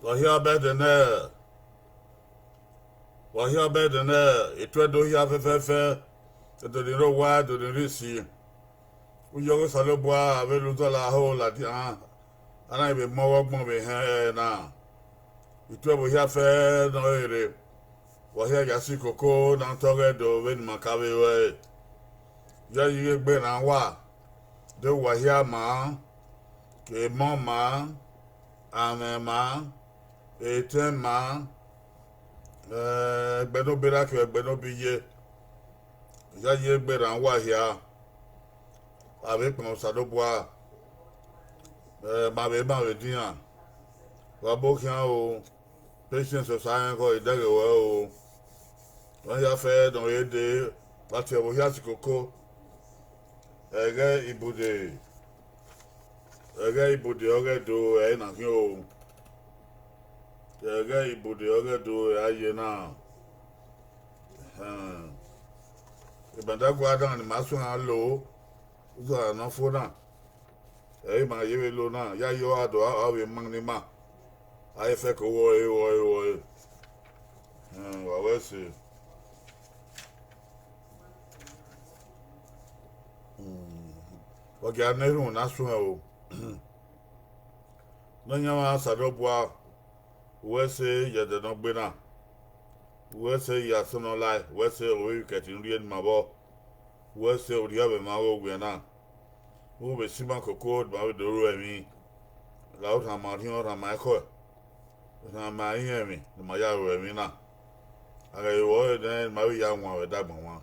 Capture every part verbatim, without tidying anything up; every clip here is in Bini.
Wa hia bẹdẹ nẹ, wa hia bẹdẹ nẹ, etuẹ do hia fẹfẹfẹ, edo ni rre owa, edo ni rre isi. U ye ọghe Osanobua vbe luzọ la ho ladian, a na vbe mu ọghọ ọgbọn vbe ehẹn ẹre na. Etuẹ vbe hia fẹ ne ọ rere, wa hia ya si koko ne a tọghe do vbene ima ka vbe ruẹe. Ya yi ghe egbe ne a wa, de uwa hia ma, ke emọ ma, amwẹ ma, etẹn ma, eh, ẹgbẹe ne ọ be ra kevbe ẹgbẹe ne ọ be iye. Ya yi egbe ne a wa hia, a vbe kpọnmwẹ Osanobua, eh, ma vbe ma vbe dian, wa bo khian o, Patience Osaẹnkhọ Idẹghe ruẹ o. Ọ ya fẹ ne ọ re dee, wa tie ẹvbo hia si koko. Ẹghẹ ibude, ẹghẹ ibude ọghe do ẹre na khian o. Ẹghẹ ibude ọghe do ẹre a ye na. Ehẹn. Ebandagua dan ne ima suẹn lo, uzọla ne ọ fo na, ẹre ima ye vbe lo na, ya ye ọre a do a vbe ma ne ima. A i fẹko wọre, wọre, wọre. Ehẹn, wa wẹ ẹse. Hmm. Wa gia ne erhunmwu na suẹn o. Nọyaẹnmwa Osanobua, wẹ ẹse ye ẹdẹ ne ọ gbe na, wẹ ẹse ye asọn ne ọ lae, wẹ ẹse ọvbokhan kẹtin rhie ne ima vbọ, wẹ ẹse orhiọn vbe emwa ọghe owiẹn na. U vbe si ima koko ne ima vbe do ru ẹmwẹ, la orhan ma rhiọn, orhan ma ekhọe, orhan ma irẹn emwi ne ima ya ru ẹmwẹ na. A ghẹ vbe ọre nẹ, ne ima vbe ya wan vbe ẹdẹ agbọn wan.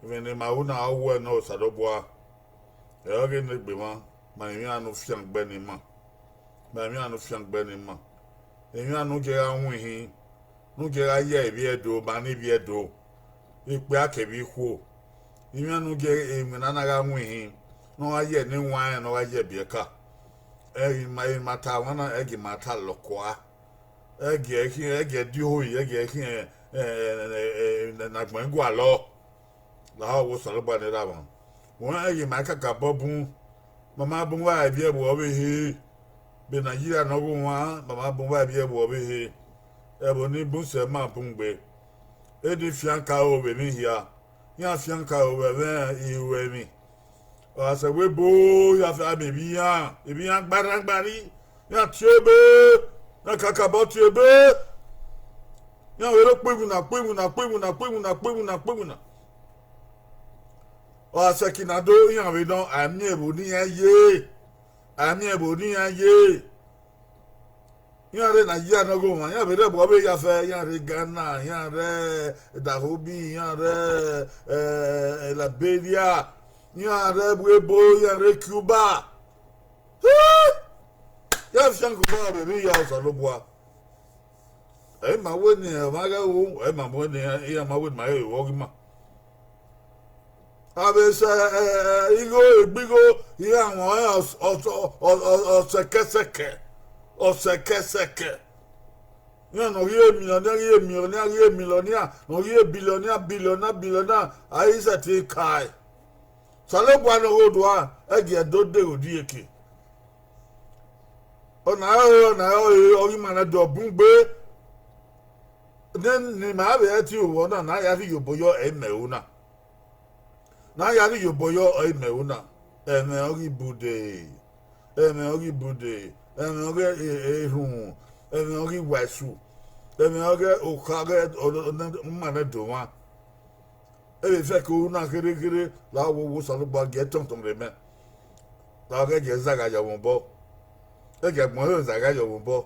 Emwi ne ima ru na, ọ wẹ ne Osanobua, ẹre ọghe ne egbe mwa, ma emwi iran ne u fiangbe ne ima. Ma emwi iran ne u fiangbe ne ima. Emwi iran ne u gie gha winhin, ne u gie gha ye ivbi Ẹdo, ma ne ivbi Ẹdo, ikpia kevbe ikhuo. Emwi iran ne u gie iwinna na gha winhin, ne ọ gha ye ne iwannrẹn, ne ọ gha ye biẹ ka. Ẹ, ima, ima ta mwa na, ẹ gie ima ta lọkua. Ẹ gie khian, ẹ gie dihoe, ẹ gie khian, ẹ, ẹ, ẹ, ẹ, ne agbọn gualọ. Lahọ ọghe Osanobua ne erha mwa. Wẹ ẹ gie ima kakabọ bun, ma ma bun vbe ivbi ẹvbo ọvbehe. Vbe Nigeria ne ọ ghe mwa, ma ma bun vbe ivbi ẹvbo ọvbehe. Ẹvbo ni bun sẹ ma bun gbe. Eni fian ka ro vbe emwi hia, iran fian ka ro vbe ẹmwẹ iruẹmwi. Ọ gha sẹ wẹ ebo ya fẹ, a miẹn ivbi iran, ivbi iran gbaragbarri, iran tie ebe, iran kakabọ tie ebe. Iran vbe rre okpọ iwinna, okpọ iwinna, okpọ iwinna, okpọ iwinna, okpọ iwinna, okpọ iwinna. Ọ gha sẹ ẹki na do, iran vbe nọ, a miẹn ẹvbo ne iran ye, a miẹn ẹvbo ne iran ye. Iran rre Nigeria ne ọ ghe mwa, iran vbe rre ẹvbo ọvbehe ya fẹ, iran rre Ghana, iran rre Dahomey, iran rre, eh, Liberia, iran rre ẹvbo ebo, iran rre Cuba. Iran fian koko vbe emwi hia Osanobua. Ẹ i ma wẹ ne ọmwa ghẹ ru, ẹ i ma wẹ ne iran ma wẹ ne ma ghẹ ru ọghe ima. A vbe sẹ, eh, igho, egbe igho, iran wọn ọsẹkẹsẹkẹ, ọsẹkẹsẹkẹ. Iran ne ọ ghi re millionaire, ghi re millionaire, ghi re millionaire, ne ọ ghi re billionaire, billionaire, billionaire, a i sẹtin kae. Osanobua ne ọ ghe odua, ẹ gie do deghe odieke. Ọna ọre, ọna ọre, ọ ghi ma na do bun gbe. Ne, ne ima vbe ẹtin vbọ na, ne a ya rhie iyobọ yọ, ẹ i mẹ ru na. Ne a ya rhie iyobọ yọ, ẹ i mẹ ru na. Ẹmwẹ ọghe ibude, ẹmwẹ ọghe ibude, ẹmwẹ ọghe e-, erhunmwu, ẹmwẹ ọghe iwaesu, ẹmwẹ ọghe okha ọghe ọ-, ọ-, ọ-, ima nẹ do mwa. Ẹ vbe fẹko ru na kherhe kherhe, la wo wo Osanobua gie tọntọn rre mẹ. La ghẹ gie zagha yọ mwẹ obọ. Ẹ gie agbọn ẹre zagha yọ mwẹ obọ.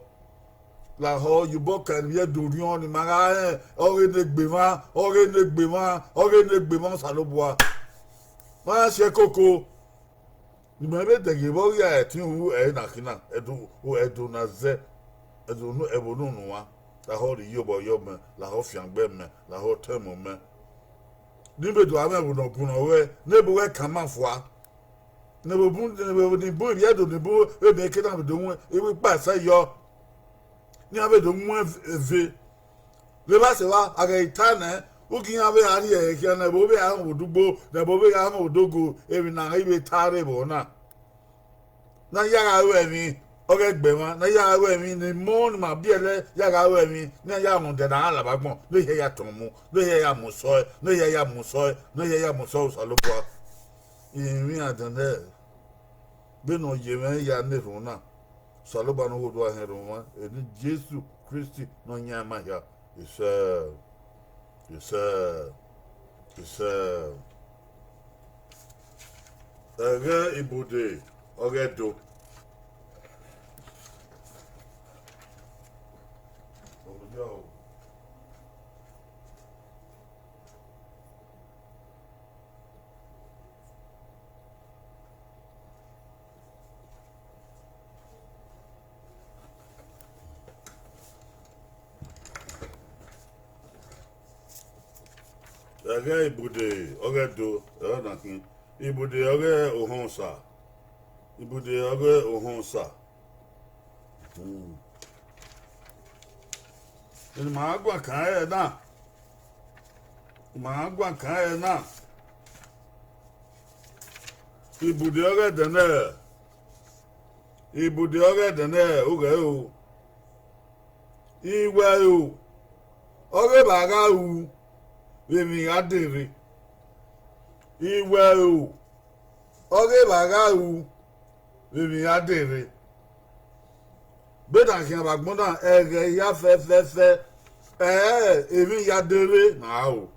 Lahọ ye obọ ka ivbi Ẹdo orhiọn ne ima gha rẹn, ọghe ne egbe mwa, ọghe ne egbe mwa, ọghe ne egbe mwa Osanobua. Ma ya si ẹkoko. Ne imẹ vbe dẹghe vbe ọ ghi ra ẹtin ru ẹre na khin na, Ẹdo, Ẹdo na zẹ, Ẹdo unu, ẹvbo unu ne uwa, lahọ rhie iyobọ yọ mẹ, lahọ fiangbe mẹ, lahọ tẹn mu mẹ. Ne I vbe do gha mwẹ ẹvbo ne ọ bun nọ ruẹ, ne ebo ruẹ kan ma fua. Ne ebo bun, ne ebo ni bun ivbi Ẹdo ni bun vbe eke na vbe do wọn, ebo ikpa ẹsẹ yọ. Ne iran vbe do wọn eve. Vbe evba sẹ evba, a ghẹ i ta nẹ, u ghi iran vbe a rhie ẹre khian ne ẹvbo vbe a họn vbe odugbo, ne ẹvbo vbe a họn vbe odogo, emwi ne a i vbe ta rre vbọ na. Ne a ya gha ru ẹmwi, Ọ ghẹ gbe emwa ne a ya ru emwi ne emọ ni ma biẹlẹ ya gha ru emwi, ne a ya rhunmwuda ne a lava agbọn, ne ehia ya tọn mu, ne ehia ya mu sọe, ne ehia ya mu sọe, ne ehia ya mu sọe Osanobua. Emwi a dẹnẹ, vbene ọ ye mwẹ ya na erhunmwu na, Osanobua ne ọ ghe do a họn erhunmwu mwa, eni Jesu Kristi ne ọ yan ima hia. Isẹ, isẹ, isẹ. Ẹghẹ ibude ọghe Ẹdo. Ẹghẹ ibude ọghe Ẹdo, ẹre ọna khin. Ibude ọghe Ohọnsa. Ibude ọghe Ohọnsa. Hmm. Eni ma guan kan ẹre na. Ma guan kan ẹre na. Ibude ọghe Ẹdẹnẹrẹ. Ibude ọghe Ẹdẹnẹrẹ, ughẹ o. Iwẹ o, ọghe evba gha ru vbe emwi gha de rre. Iwẹ o, ọghe evba gha ru vbe emwi gha de rre. Vbene a khian vbe agbọn na, ẹghẹ hia fẹfẹfẹ, ẹ i re emwi ya de rre ne a ru.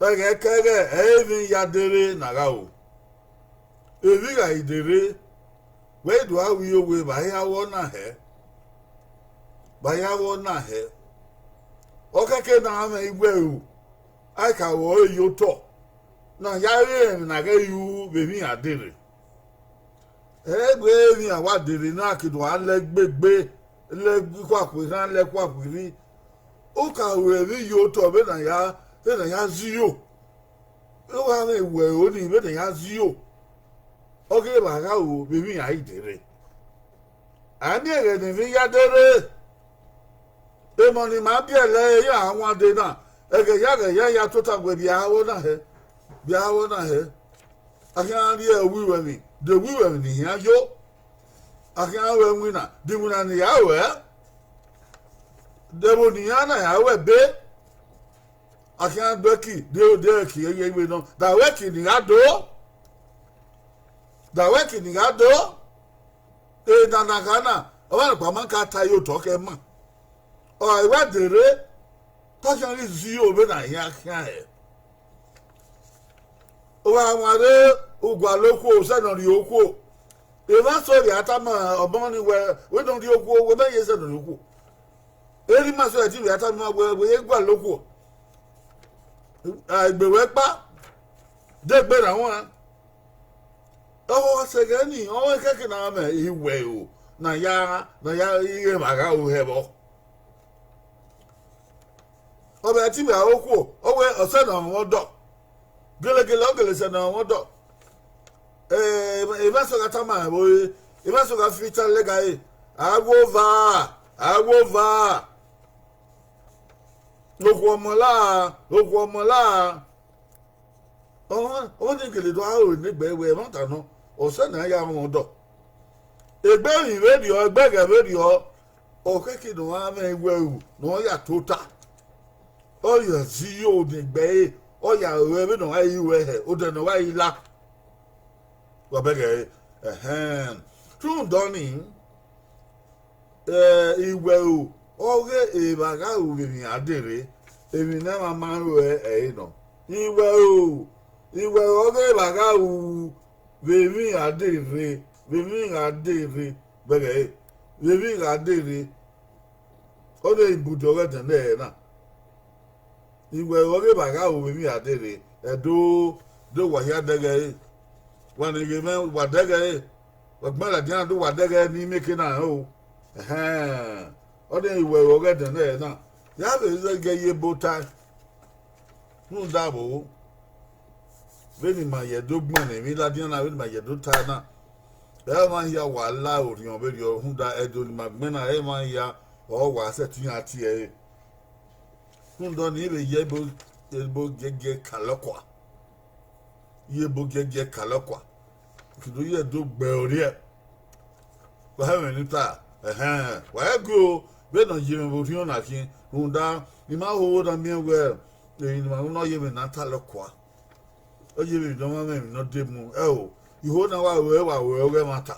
Ẹghẹ kẹghẹ, ẹ i re emwi ya de rre ne a gha ru. Emwi gha i de rre, wẹ i do gha ru iye owe vbe a ya ru ọna hẹ, vbe a ya ru ọna hẹ. Ọ khẹke ne a mwẹ iwẹ ru, a i ka ru ọre ye otọ, ne a ya re emwi ne a ghẹ ru vbe emwi ya de rre. Ẹ i re emwi a wa de rre na ke do gha lẹ gbe egbe, lẹ khuakhue erhan, lẹ khuakhue erhi. U ka ru emwi ye otọ vbene a ya, vbene a ya zẹ iyo. U gha mwẹ iwẹ ro ni vbene a ya zẹ iyo. Ọghe evba gha ru vbe emwi a i de rre. A miẹn ẹghẹ ne emwi ya de rre. Emọ ni ma biẹlẹ ẹre ya wan dee na, ẹghẹ ya ghẹ ya ya tota wẹ vbe a ru ọna hẹ, vbe a ru ọna hẹ. A khian rhie uwu iruẹmwi, de uwu iruẹmwi ne I khian yo. A khian ru ẹwinna, de iwinna ne I ya ruẹ, de ẹvbo ne I khian na ya ruẹ be. A khian do ẹki, de, de ẹki ye iwe nọ, da wẹ ẹki ne I gha do, da wẹ ẹki ne I gha do. Ena na gha na, ọmwa nọkpa ma ka ta ye otọ khẹ ma. Ọ i wa de rre, te ọ khian ghi zẹ iyo vbene a khian khian hẹ. Wa wanre ugualọ okhuo, sẹ ne ọ rrie okhuo. Emwa eso vbe a tama ọmọ ni wẹ, wẹ ne ọ rrie okhuo, wẹ mẹ ye sẹ ne ọ rrie okhuo. Erha ima eso ẹtin vbe a tama ima wẹ, wẹ ye gualọ okhuo. A, egbe wẹ kpa, de egbe na wan. Ọ sẹ ẹghẹ ni, ọ khẹke ne a mwẹ iwẹ ro, ne a ya, ne a ya ighe emwa gha ru hẹ vbọ. Ọ vbe ẹtin vbe a ru okhuo, ọ wẹ ọ sẹ ne ọ mwẹ ọdọ. Gelegele ọ gele sẹ ne ọ mwẹ ọdọ. Eh, emwa eso gha tama ẹvbo re, emwa eso gha fi itan lẹga re, a ru ova, a ru ova. Okhuo ọmọ la, okhuo ọmọ la. Ọmwa, ọmwa ni gele do aro ne egbe wẹ ẹmwata nọ, ọ sẹ ne a ya mwẹ ọdọ. Egbe emwi vberriọ, egbe ẹghẹ vberriọ, ọ khẹke ne ọ ra mwẹ iwẹ ru ne ọ ya tota. Ọ ya zẹ iyo ne egbe ẹre, ọ ya ruẹ vbene ọ gha ru ẹre hẹ, odẹ ne ọ gha la. Wa bẹghe ẹre, ẹhẹn. Rhunmwuda ọnii, eh, iwẹ ru ọghe evba gha ru vbe emwi a de rre, emwi ne a ma ma ru ẹre nọ. Iwẹ ru, iwẹ ru ọghe evba gha ru vbe emwi a de rre, vbe emwi a de rre, bẹghe ẹre, vbe emwi a de rre. Ọ de ibude ọghe Ẹdẹnẹrẹ na. Iwẹ ru ọghe evba gha ru vbe emwi a de rre, Ẹdo, do wa hia dẹghe ẹre. Wa ne ghe mwẹ, wa dẹghe ẹre. Wa gbẹn ladian na do wa dẹghe ẹre ne I mieke na rẹn o. Ẹhẹn. Ọ de iwẹ ru ọghe Ẹdẹnẹrẹ na. Ya vbe zẹ gie ye ebo tae. Rhunmwuda vbo, vbene ima ye do gbẹnnẹ emwi ladian na, vbene ima ye do tae na, ẹ i re emwa hia wa la orhiọn vberriọ, rhunmwuda Ẹdo ne ima gbẹn na, ẹ i re emwa hia ọre wa sẹtin iran tie ẹre. Rhunmwuda ọnii, I vbe ye ebo, ebo giẹgiẹ kalọ kua, ye ebo giẹgiẹ kalọ kua, ke do ye do gbe orhiẹ. Wa hẹ ẹmwẹ ne I ta, ẹhẹn, wa hẹ gu o, vbene ọ ye mwẹ vbe orhiọn na khin, rhunmwuda I ma hoho na miẹn wẹẹ, emwi ne ima ru na ọ ye mwẹ ne a ta lẹ kua. Ọ ye mwẹ ne ọmwa mwẹ emwi ne ọ de mu. Ẹo, iho na wa ruẹ, wa ruẹ ọghe ẹmwata.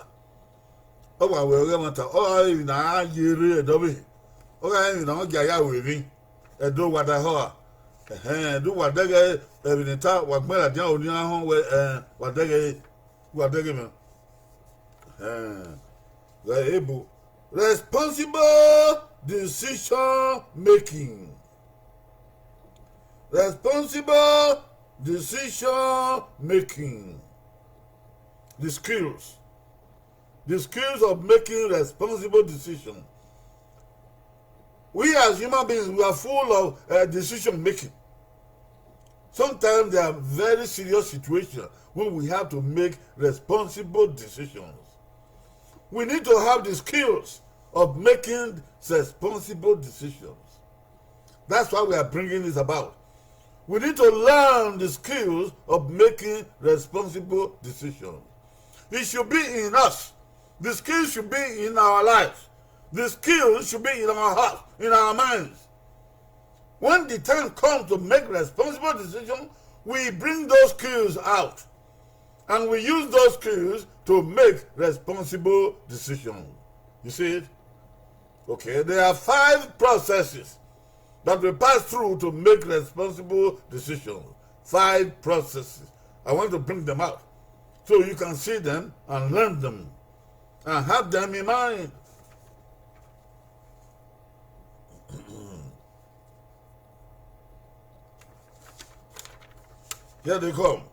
Ọ wa ruẹ ọghe ẹmwata, ọ gha re emwi ne a ye rre ẹdẹ ọvbehe. Ọ gha re emwi ne ọ gia ya ru emwi. Ẹdẹ wa da ehọ ra? Ẹhẹn, do wa dẹghẹ ẹmwẹ ne I ta, wa gbẹn ladian ro ne iran họn wẹ, ẹn, wa dẹghẹ, wa dẹghẹ mwẹ. Ẹhẹn, ghẹ ebo. Responsible decision making. Responsible decision making. The skills. The skills of making responsible decisions. We as human beings, we are full of uh, decision making. Sometimes there are very serious situations when we have to make responsible decisions. We need to have the skills of making responsible decisions. That's why we are bringing this about. We need to learn the skills of making responsible decisions. It should be in us. The skills should be in our lives. The skills should be in our hearts, in our minds. When the time comes to make responsible decisions, we bring those skills out. And we use those skills to make responsible decisions. You see it? Okay, there are five processes that we pass through to make responsible decisions. Five processes. I want to bring them out so you can see them and learn them and have them in mind. Here they come.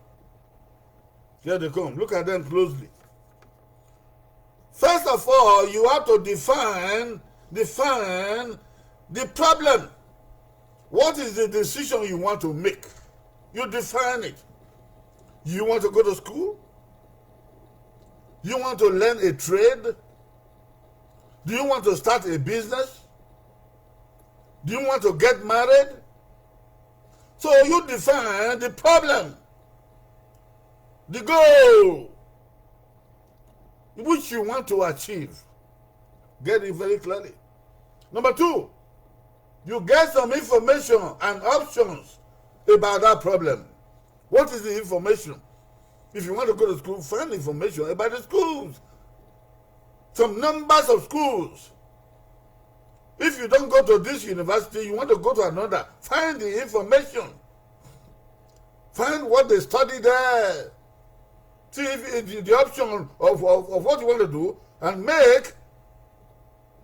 Here they come. Look at them closely. First of all, you have to define, define the problem. What is the decision you want to make? You define it. You want to go to school? You want to learn a trade? Do you want to start a business? Do you want to get married? So you define the problem, the goal which you want to achieve. Get it very clearly. Number two, you get some information and options about that problem. What is the information? If you want to go to school, find information about the schools. Some numbers of schools. If you don't go to this university, you want to go to another, find the information. Find what they study there. See if, if the, the option of, of, of what you want to do and make,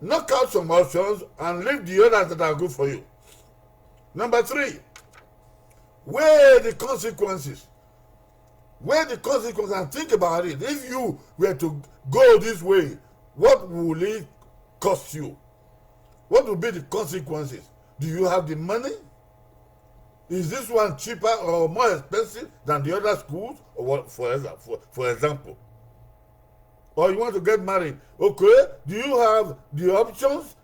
knock out some options and leave the others that are good for you. Number three, weigh the consequences. Weigh the consequences and think about it. If you were to go this way, what will it cost you? What will be the consequences? Do you have the money? Is this one cheaper or more expensive than the other schools? Or what, for example, for, for example, or you want to get married? Okay, do you have the options?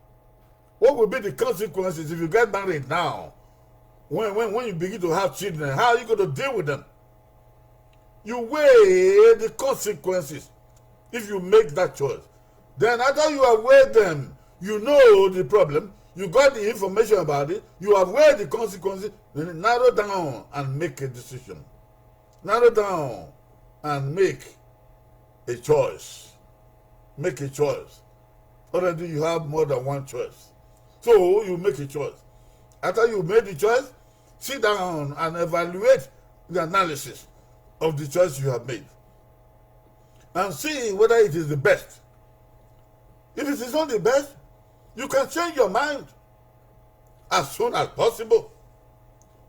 What will be the consequences if you get married now? When, when, when you begin to have children, how are you going to deal with them? You weigh the consequences if you make that choice. Then after you have weighed them, you know the problem, you got the information about it, you have weighed the consequences, then narrow down and make a decision. Narrow down and make a choice. Make a choice. Already you have more than one choice. So you make a choice. After you made the choice, sit down and evaluate the analysis of the choice you have made and see whether it is the best. If it is not the best, you can change your mind as soon as possible.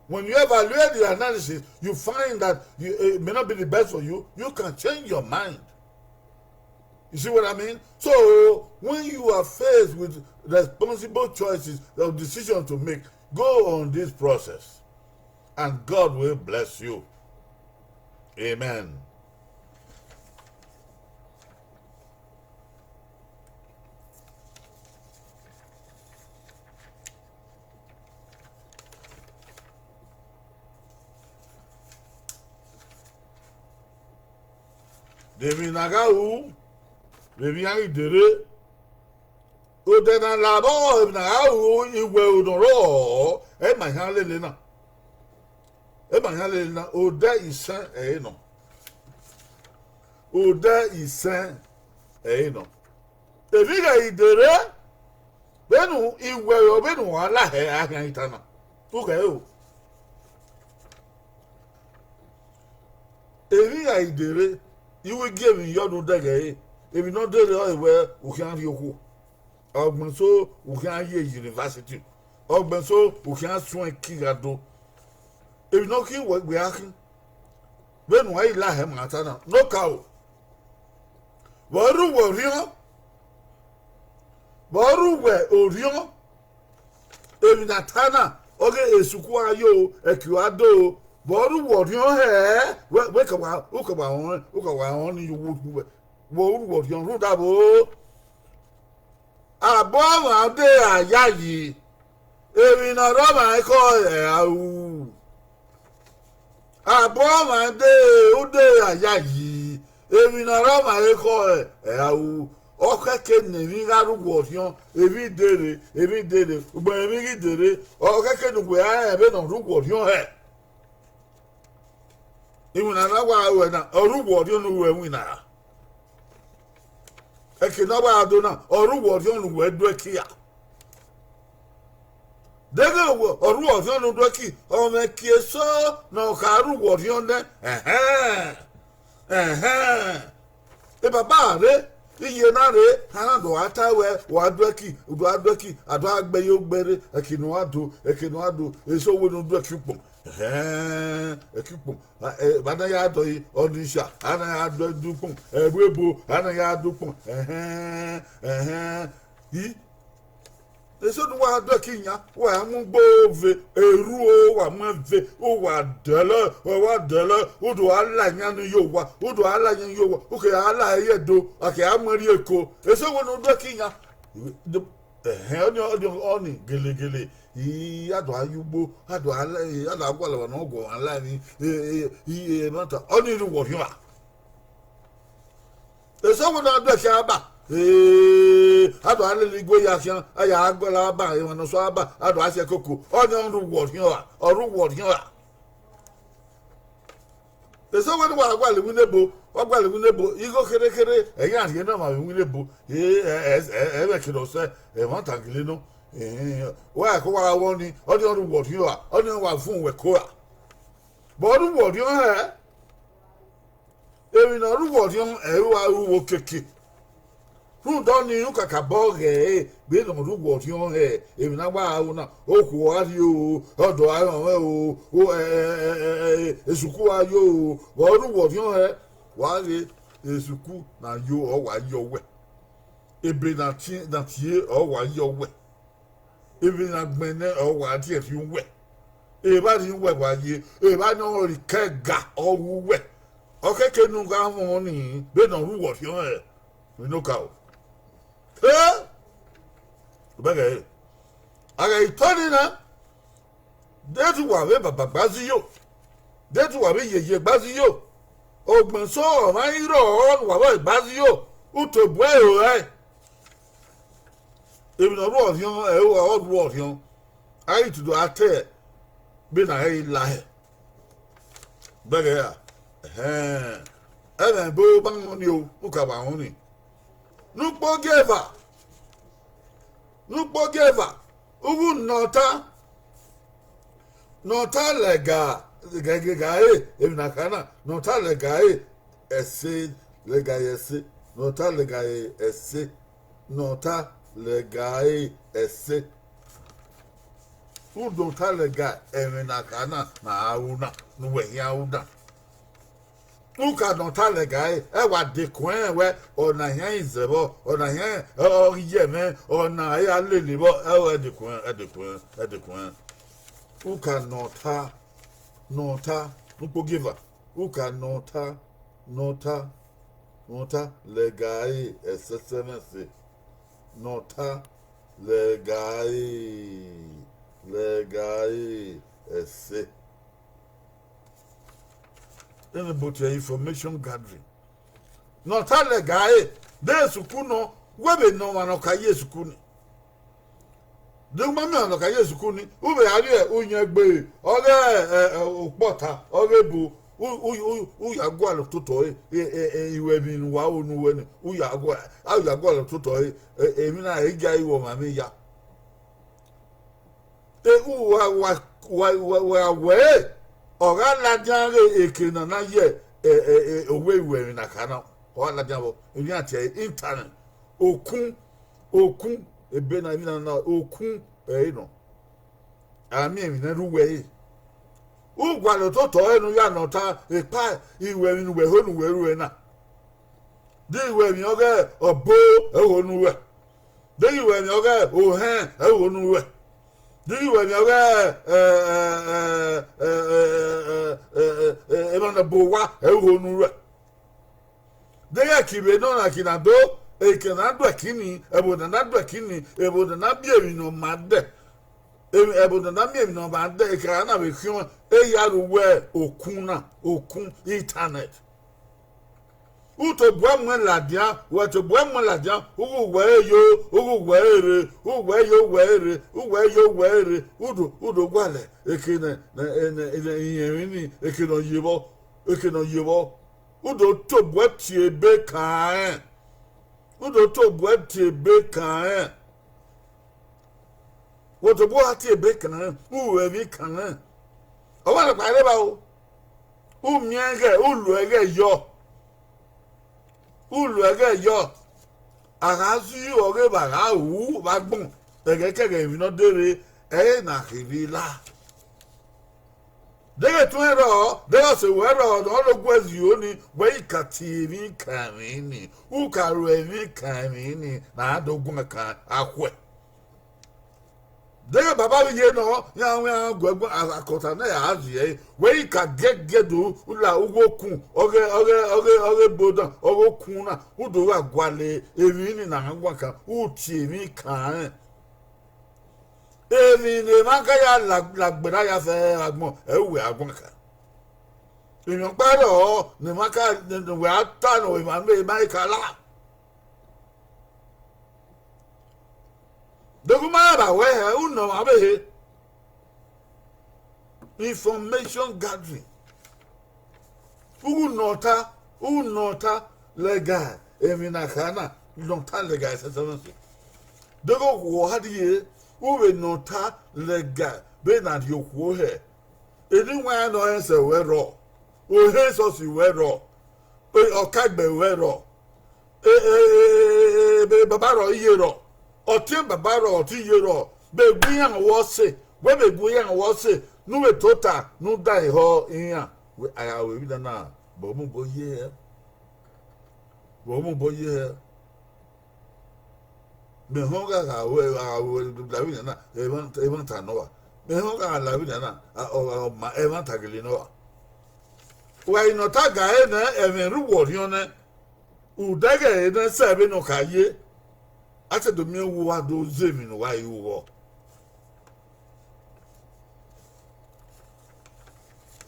When you evaluate the analysis, you find that you, it may not be the best for you, you can change your mind. You see what I mean? So, when you are faced with responsible choices or decisions to make, go on this process, and God will bless you. Amen. De emwi ne a gha ru Vbe emwi iran ghi de rre, odẹ ne a la vbọ, emwi ne a gha ru iwẹ ro nọ rrọọ, ẹ ma hia lele na. Ẹ ma hia lele na, odẹ isẹn ẹre nọ. Odẹ isẹn ẹre nọ. Emwi ighẹ i de rre, vbene iwẹ ro vbene uwa la hẹ a khian i ta na. Ughẹ o. Emwi ighẹ i de rre, I ru gie emwi yọ ne odẹ ghẹ re, emwi ne ọ de rre ọre wẹ u khian rhie okhuo. Ọgbẹn so u khian ye university, ọgbẹn so u khian suẹn ki gha do. Emwi ne ọ khin wẹ a khin, vbene uwa i la hẹ ma ta na, ne okaro. Vbe ọ rre uwẹ orhiọn, vbe ọ rre uwẹ orhiọn, emwi ne a ta na, ọghe esuku a yo, ẹki a do, vbe ọ rre uwẹ orhiọn hẹ, wẹ, wẹ ka wa, u ka wa rọnrẹn, u ka wa rọnrẹn ni ye uwu vbe ọ rre uwẹ orhiọn rhunmwuda vbo? Abọ ọmwa de ra yayi, emwi ne ọ rre ọmwa ekhọe ẹre a ru. Abọ ọmwa de, u de ra yayi, emwi ne ọ rre ọmwa ekhọe ẹre a ru. Ọ khẹke ne emwi gha rre uwẹ orhiọn, emwi de rre, emwi de rre, ugbẹn emwi ghi de rre, ọ khẹke ne uwẹ ra rẹn vbene ọ rre uwẹ orhiọn hẹ. Iwinna ne a wa ruẹ na, ọ rre uwẹ orhiọn ne uwẹ winna ra? Ẹke ne ọ wa do na, ọ rre uwẹ orhiọn ne uwẹ duẹki ra? Deghẹ ọ rre uwẹ orhiọn ne u duẹki, ọ mwẹ ẹki eso ne ọ kha rre uwẹ orhiọn nẹ. Ẹhẹn, ẹhẹn. Ebaba rre, iye na rre, a na do gha ta wẹ, wa duẹki, u do gha duẹki, a do gha gbe ye ogbe rre, ẹki ne uwa do, ẹki ne uwa do, eso wẹ ne u duẹki ukpọn. Ẹhẹn, ẹki ukpọn, a, ẹ, vbe a na ya dọ ọnisia, a na ya dọ ukpọn, ẹvbo ebo, a na ya dọ ukpọn, ẹhẹn, ẹhẹn, i. Eso ne uwa dọ ẹki yan, wa ya mu ugbo ve, erhu o, wa mu ẹve, uwa dẹlẹ, wa wa dẹlẹ, u do gha la iyan ni ye owa, u do gha la iyan ye owa, u ke gha la ẹre ye Ẹdo, a ke gha mu ẹre rrie Eko. Eso wẹ ne u dọ ẹki yan. Ẹhẹn, ọni, ọni, ọni, gelegele, i, a do gha ye ugbo, a do gha la, a do gha gualọ emwa ne ọ guọmwa la emwi, e, e, i, e, ẹmwata, ọni rre uwẹ orhiọn ra? Eso wẹ ne a do ẹki aba, e, a do gha lele igue ya khian, a ya gha gualọ aba, emwa ne ọ sẹ aba, a do gha si ẹkoko, ọni ọ rre uwẹ orhiọn ra, ọ rre uwẹ orhiọn ra? Eso wẹ ne uwa gualọ iwinna ebo, wa gualọ iwinna ebo, igho kherhe kherhe, ẹ i ya rhie ne ọmwa vbe iwinna ebo, e, ẹ, ẹ, ẹ, ẹ vbe ẹki ne ọ sẹ, ẹmwata gele nọ, e, wa ẹko wa gha wẹ ọni, ọni ọ rre uwẹ orhiọn ra, ọni ọ wa vun uwẹ ẹko ra? Vbe ọ rre uwẹ orhiọn hẹ? Emwi ne ọ rre uwẹ orhiọn ẹre uwa ru vbe okiekie. Rhunmwuda ọnii, u kakabọ ghee vbene ọ rre uwẹ orhiọn hẹ emwi ne a wa ru na, okhuo a rrie o, ọdọ a rọnmwẹ o, o, ẹ, ẹ, ẹ, ẹ, ẹ, esuku a yo o, vbe ọ rre uwẹ orhiọn hẹ, wa ghe esuku ne a yo ọ wa yọ wẹ, ebe ne a tie, ne a tie ọ wa yọ wẹ. Emwi ne a gbẹnnẹ ọ wa rhie rhie uwẹ. Evba ni uwẹ wa ye, evba ni ọ rhie ke ẹga ọ ru uwẹ. Ọ khẹke ne u gha mwẹ ọnii vbene ọ rre uwẹ orhiọn hẹ, vbe ino ka o. He! Bẹghe ẹre, a ghẹ i tọ nii na, de te uwa vbe baba gba zẹ iyo, de te uwa vbe yeye gba zẹ iyo. Ọgbẹn eso ọmwa i rrọọ ne uwa vbe gba zẹ iyo, u tobọ ẹre ruẹ. Emwi ne ọ rre uwẹ orhiọn, ẹre ọ rre uwẹ orhiọn, a ghi tudo a te vbene a i la hẹ. Bẹghe ra, ẹhẹn, ẹmwẹ ebo ma wọn ni o, u ka wa wọn ni. Ne ukpogieva, ne ukpogieva, uwu ne ọ ta, ne ọ ta lẹga, lẹga, lẹga ẹre, emwi ne a kha na, ne ọ ta lẹga ẹre ẹse, lẹga ẹre ẹse, ne ọ ta lẹga ẹre ẹse, ne ọ ta lẹga ẹre ẹse. Udo ta lẹga ẹmwẹ ne a kha na, ne a ru na, ne uwẹ khian ru na. U ka nọ ta lẹga ẹre, ẹ wa dekun ẹnrẹn wẹ, ọna hia i zẹ vbọ, ọna hia ọ ghi ye ẹmwẹ, ọna hia lele vbọ, ẹ dekun ẹnrẹn, ẹ dekun ẹnrẹn, ẹ dekun ẹnrẹn. U ka nọ ta, nọ ta, ne ukpogieva, u ka nọ ta, nọ ta, nọ ta lẹga ẹre ẹsẹsẹmwẹse, nọ ta lẹga ẹre, lẹga ẹre ẹse. Vbene ebo tie information gathering. Ne ọ ta lẹga ẹre, De sukuru nọ, wẹ vbe ne ọmwa ne ọ ka ye sukuru ni. De u ma miẹn ọmwa ne ọ ka ye sukuru ni, u vbe a rhie uyẹn gbe, ọghe, ẹ, ẹ, okpọta, ọghe ebo, u, u, u, u ya gualọ ototọ ẹre, ẹ, ẹ, ẹ, iruẹmwi ne uwa ru ne uwẹ ni, u ya gua-, a ya gualọ ototọ ẹre, ẹ, emwi na i gia ru ọmwa mwẹ ya. E, u wa, wa, wa, wa, wa wẹ, ọ gha ladian ghe eke ne a na ye, ẹ, ẹ, ẹ, owẹ iruẹmwi na kha na, ọ gha ladian vbọ, emwi iran tie ẹre internet, okun, okun, ebe na, emwi na na, okun ẹre nọ. A miẹn emwi ne ẹ rre uwẹ ẹre. U gualọ ototọ ẹre ne u ya nọ ta, ekpa iruẹmwi ne uwẹ ho ne uwẹ ruẹ na. De iruẹmwi ọghe ọbo ẹvbo ne uwẹ. De iruẹmwi ọghe ohẹn ẹvbo ne uwẹ. De iruẹmwi ọghe, ẹ, ẹ, emwa ne ọ bu owa ẹvbo ne uwẹ. Deghẹ ẹki vbe nọ na ẹki na do, eke na do ẹki ni, ẹvbo na na do ẹki ni, ẹvbo na na miẹn emwi ne ọ ma dẹ, emwi, ẹvbo na na miẹn emwi ne ọ ma dẹ, eke na vbe khian, e ya ru wẹ okun na, okun internet. U tobọ ẹmwẹ ladian, wẹ tobọ ẹmwẹ ladian, u ghi uwẹ ẹre yo, u ghi uwẹ ẹre rre, u ghi uwẹ yo, uwẹ ẹre rre, u ghi uwẹ yo, uwẹ ẹre rre, u do, u do gualọ eke ne, ne, ne, ne iyẹnmwẹ ni, eke ne ọ ye vbọ, eke ne ọ ye vbọ. U do tobọ ẹe tie ebe kan rẹn. U do tobọ ẹe tie ebe kan rẹn. Wẹ tobọ a tie ebe kan rẹn, u ru ẹmwẹ kan rẹn. Ọ wa nọkpa rre evba o. U miẹn ighẹ, u lo ẹghẹ yọ. U lo ẹghẹ yọ. A gha zẹ ọghe evba gha ru vbe agbọn, ẹghẹikẹghẹ emwi ne ọ de rre, ẹre na kherhe la. Deghẹ etuẹn rrọọ, deghẹ ọse ruẹ rrọọ ne ọ rre oguẹ zio ni, wẹ i ka tie emwi kan emwi ni, u ka ru emwi kan emwi ni ne a do guan kan akhuẹ. Deghẹ baba vbe ye nọ, iran, iran gu ẹguae, akọta ne a zẹ ẹre, wẹ i ka giẹgiẹ do la uwu okun, ọghe, ọghe, ọghe, ọghe ebo dan, ọghe okun na, u do gha gualọ emwi ni ne a guan kan, u tie emwi kan rẹn. Emwi ne emwa ka ya la, la gberra ya fẹ agbọn, ẹ i wẹ a guan kan. Emwi ọkpa rrọọ ne emwa ka, ne wẹ a ta ne emwa, emwa i ka la. Deghẹ u ma rẹn vbe wẹ hẹ, u nọ ọmwa ọvbehe. Information gathering. U ghi nọ ọta, u ghi nọ ọta lẹga emwi ne a kha na, nọ ọta lẹga ẹsẹsẹmwẹsẹ. Deghẹ okhuo a rhie, u vbe nọ ọta lẹga vbene a rhie okhuo hẹ. Eni iwinna ne ọ rẹn sẹ ruẹ rrọọ, ohẹn esọsi ruẹ rrọọ, ọkaegbe ruẹ rrọọ, baba rrọọ iye rrọọ, ọtiẹn baba rrọọ ọtiẹn iye rrọọ, vbe gu iran vbe ọse, wẹ vbe gu iran vbe ọse, ne u vbe tota ne u da ehọ iran. Wẹ a gha ru emwi na na, vbe ọ mu obọ ye hẹ? Vbe ọ mu obọ ye hẹ? Mẹ họn gha gha ru, gha ru la vbenian na, ẹmwata nọ ọre. Mẹ họn gha la vbenian na, ọ, ọ ma ẹmwata gele nọ ọre. Wa i nọ ta ga ẹre nẹ, ẹmwẹ rre uwẹ orhiọn nẹ, udẹghe ẹre nẹ sẹ vbene ọ kha ye, a te do miẹn uwu uwa do zẹ emwi ne uwa ru vbọ.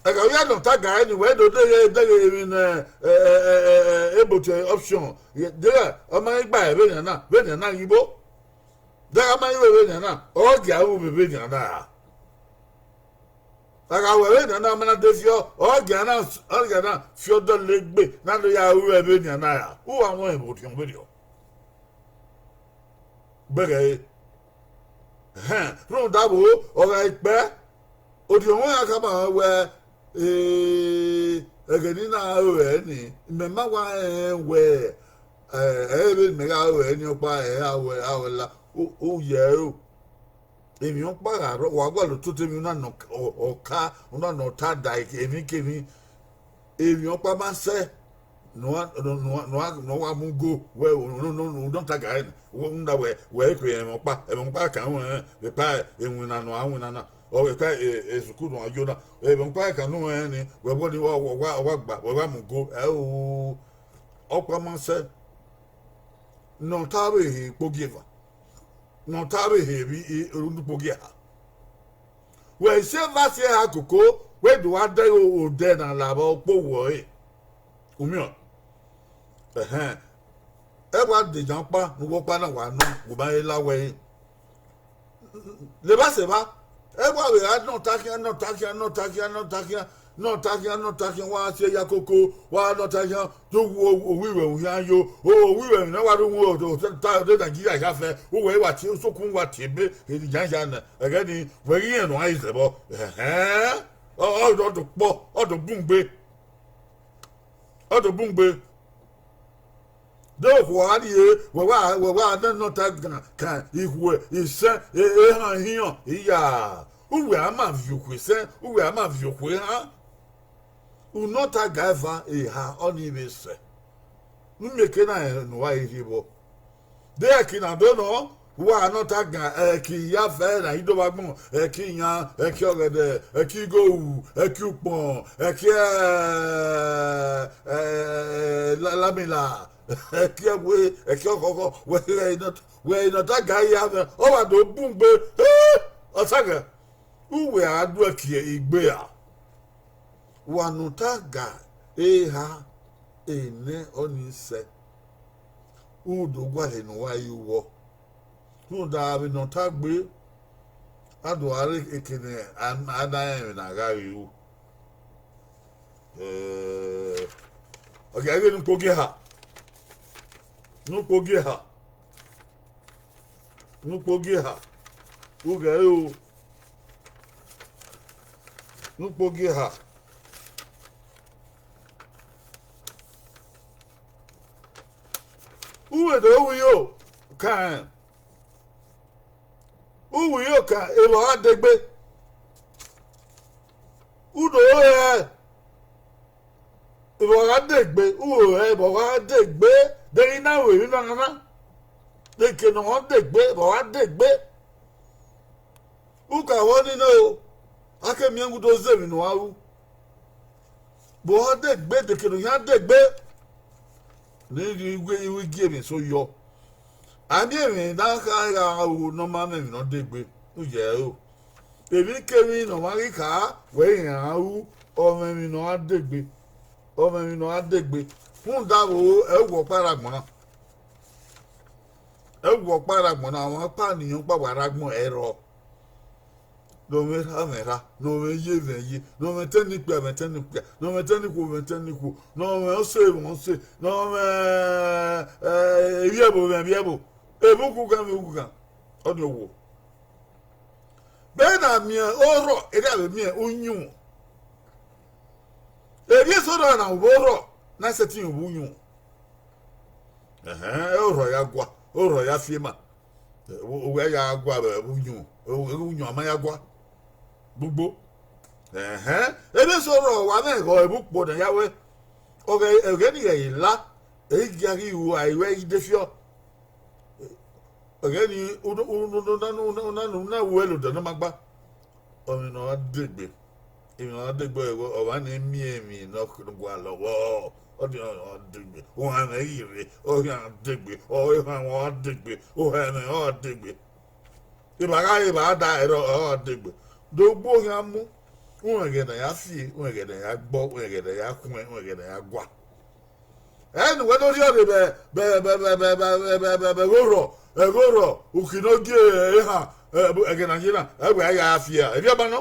Ẹghẹ ọ ya nọ ta ga ẹre ni, wẹ do deghe, deghe emwi ne, ẹ, ẹ, ẹ, ẹ, ẹ, ebo tie option, deghe ọ ma ghi gba vbenian na, vbenian na ghi vbo. Deghe ọ ma ghi vbe vbenian na, ọ gia ru vbe vbenian na ra. A gha ru vbenian na, ọ ma na de fiọ, ọ gia na, ọ gia na fiọ dọlegbe na do ya ru vbenian na ra. Uwa wọn ebo orhiọn vberriọ. Gbẹghẹ ẹre. Ẹhẹn, rhunmwuda vbo, ọ gha ikpẹ, orhiọn mwẹ a khama wẹ, ee, ẹghẹ ne I na ru ẹre ni, mẹ ma wa rẹnrẹn wẹ, ẹ, ẹ i re vbene mẹ gha ru ẹre ni ọkpa, ẹ, a wẹ, a wẹ la, u, u ye ẹro. Emwi ọkpa gha rrọọ, wa gualọ tota emwi na nọ ọ, ọka, una nọ ọta da emwikemwi. Emwi ọkpa ma sẹ, ne uwa, ne uwa, ne uwa, ne uwa mu go, wẹ, no, no, no, u nọ ta ga ẹre, wẹ, rhunmwuda wẹ, wẹ i kue ẹmwẹ ọkpa, ẹmwẹ ọkpa kan ruẹn, vbe ekpa iwinna ne uwa winna na, ọ vbe ekpa, e, e, sukuru ne uwa yo na, ẹmwẹ ọkpa kan ne u rẹn ni, wẹ wẹ ni, wa, wa, wa, wa gba, wẹ wa mu go, ẹ o, ọkpa ma sẹ, ne ọ ta vbe ehe ikpogieva, ne ọ ta vbe ehe emwi, e, ikpogieva. Wẹ i si eva si eha koko, wẹ do wa dẹghe odẹ ne a la vbe ọkpowẹ ọre. U miẹn? Ẹhẹn. Ẹ wa de yan ọkpa ne uwu ọkpa na wa nọ, wo ma he la wẹ ẹre. Levba sẹ evba, ẹ wa vbe gha nọ ọta khian, nọ ọta khian, nọ ọta khian, nọ ọta khian, nọ ọta khian, nọ ọta khian, wa si ya koko, wa nọ ọta khian, do wu owiwẹ khian yo, owiwẹ ne wa do wu ta de Nigeria hia fẹ, uwẹ wa tie, sokun wa tie ebe, yan yan nẹ, ẹghẹ ni, wẹ ghi rẹn ne ọ gha zẹ vbọ, ẹhẹn, ọ, ọ, ọ do kpọ, ọ do bun gbe, ọ do bun gbe. De okhuo a rrie, wẹ wa, wẹ wa nọ ọta gan, kan, ikhuẹ, isẹn, e-, ehan ihiọn, iya. Uwẹ a ma viọ okhuo isẹn, uwẹ a ma viọ okhuo ehan. U nọ ọta ga eva eha ọnii vbe sẹ. Ne u mieke na rẹn ne uwa i rhie vbọ. De ẹki na do nọ, uwa nọ ọta gan, ẹki ya fẹ na i do vba agbọn, ẹki iyan, ẹki ọghẹdẹ, ẹki igho ru, ẹki ukpọn, ẹki, ẹ, ẹ, lamila, ẹki ẹwe, ẹki ọkhọkhọ, wẹ, wẹ i nọ, wẹ i nọ ọta ga ya mwẹ, ọ wa do bun gbe, eh, ọsaghẹ, uwẹ a do ẹki igbe ra. Wa nọ ọta ga eha enẹ ọnii sẹ, u do gualọ ne uwa ye uwọ. Rhunmwuda vbene ọ ta gbe, a do gha re eke ne a, a na rẹn ẹmwẹ ne a gha re ru. Eh, ọ ghi a ghe ne ukpogiẹ ha, ne ukpogiẹ ha, ne ukpogiẹ ha, u ghẹ re o, ne ukpogiẹ ha. U vbe do ru iyo kan, u ru iyo kan, evba gha degbe, u do rẹn. Evba gha degbe, u ru ẹre, evba gha degbe, deghẹ I na ru emwi na nana, eke ne ọ degbe, evba gha degbe. U ka vbọ nii nẹ o, a ke miẹn uwu do zẹ emwi ne uwa ru. Vbe ọ degbe, de eke ne ọ yan degbe, ne I ghi gie emwi eso yọ. A miẹn emwi ne a kha gha ru ne ọ ma mwẹ emwi ne ọ degbe, u yẹ ẹre o. Emwikemwi ne ọmwa ghi kha wẹ iran ru, ọ mwẹ emwi ne ọ gha degbe, ọ mwẹ emwi ne ọ gha degbe. Rhunmwuda vbe ẹvbo ọkpa rre agbọn na. Ẹvbo ọkpa rre agbọn na, ọmwa ọkpa ne irẹn ọkpa wa rre agbọn ẹre rrọọ. Ne ọ mwẹ erha mwẹ erha, ne ọ mwẹ eye mwẹ eye, ne ọ mwẹ etẹn ne ikpia mwẹ etẹn ne ikpia, ne ọ mwẹ etẹn ne ikhuo mwẹ etẹn ne ikhuo, ne ọ mwẹ ọse mwẹ ọse, ne ọ mwẹ, eh, ivbiẹbo mwẹ ivbiẹbo, emwi ukhukan mwẹ ukhukan, ọnii owo. Vbene a miẹn orhọ, erha vbe miẹn uyunmwu. Emwi eso na na vbe orhọ, na sẹtin vbe uyunmwu. Ẹhẹn, orhọ ya gua, orhọ ya fiema. Uwẹ ya gua vbe uyunmwu, uyunmwu a ma ya gua. Gbogbo. Ẹhẹn, emwi eso rrọọ wa mwẹ ẹghẹ ẹvbo ukpo ne a ya wẹ, ọghẹ, ẹghẹ ni ghẹ i la, ẹ i gia ghi ru a i ru ẹre i de fiọ. Ẹghẹ ni, unu, unu, unu, unu, unu, unu, unu, ru ẹlẹ odẹ ne ọ ma gba. Ọmwa ne ọ degbe, emwi ne ọ degbe, ọmwa ne miẹn emwi ne ọ gualọ vbọ, ọ degbe, ohan mwẹ ghi rre, ọ khian degbe, ọ, ohan mwẹ ọ degbe, ohan mwẹ ọ degbe. Evba gha re evba da ẹre ọ degbe. Do gbe ohian mu, uẹn ẹghẹ ne a ya fi, uẹn ẹghẹ ne a ya gbọ, uẹn ẹghẹ ne a ya khuẹn, uẹn ẹghẹ ne a ya gua. Ẹ ne uwẹ do rhiọrre vbe, vbe, vbe ẹghẹ orhọ, ẹghẹ orhọ, ukhin ne ọ gie ehan, ẹghẹ ne a ye na, ẹ wẹ a ya fi ra, erriọ ọba nọ.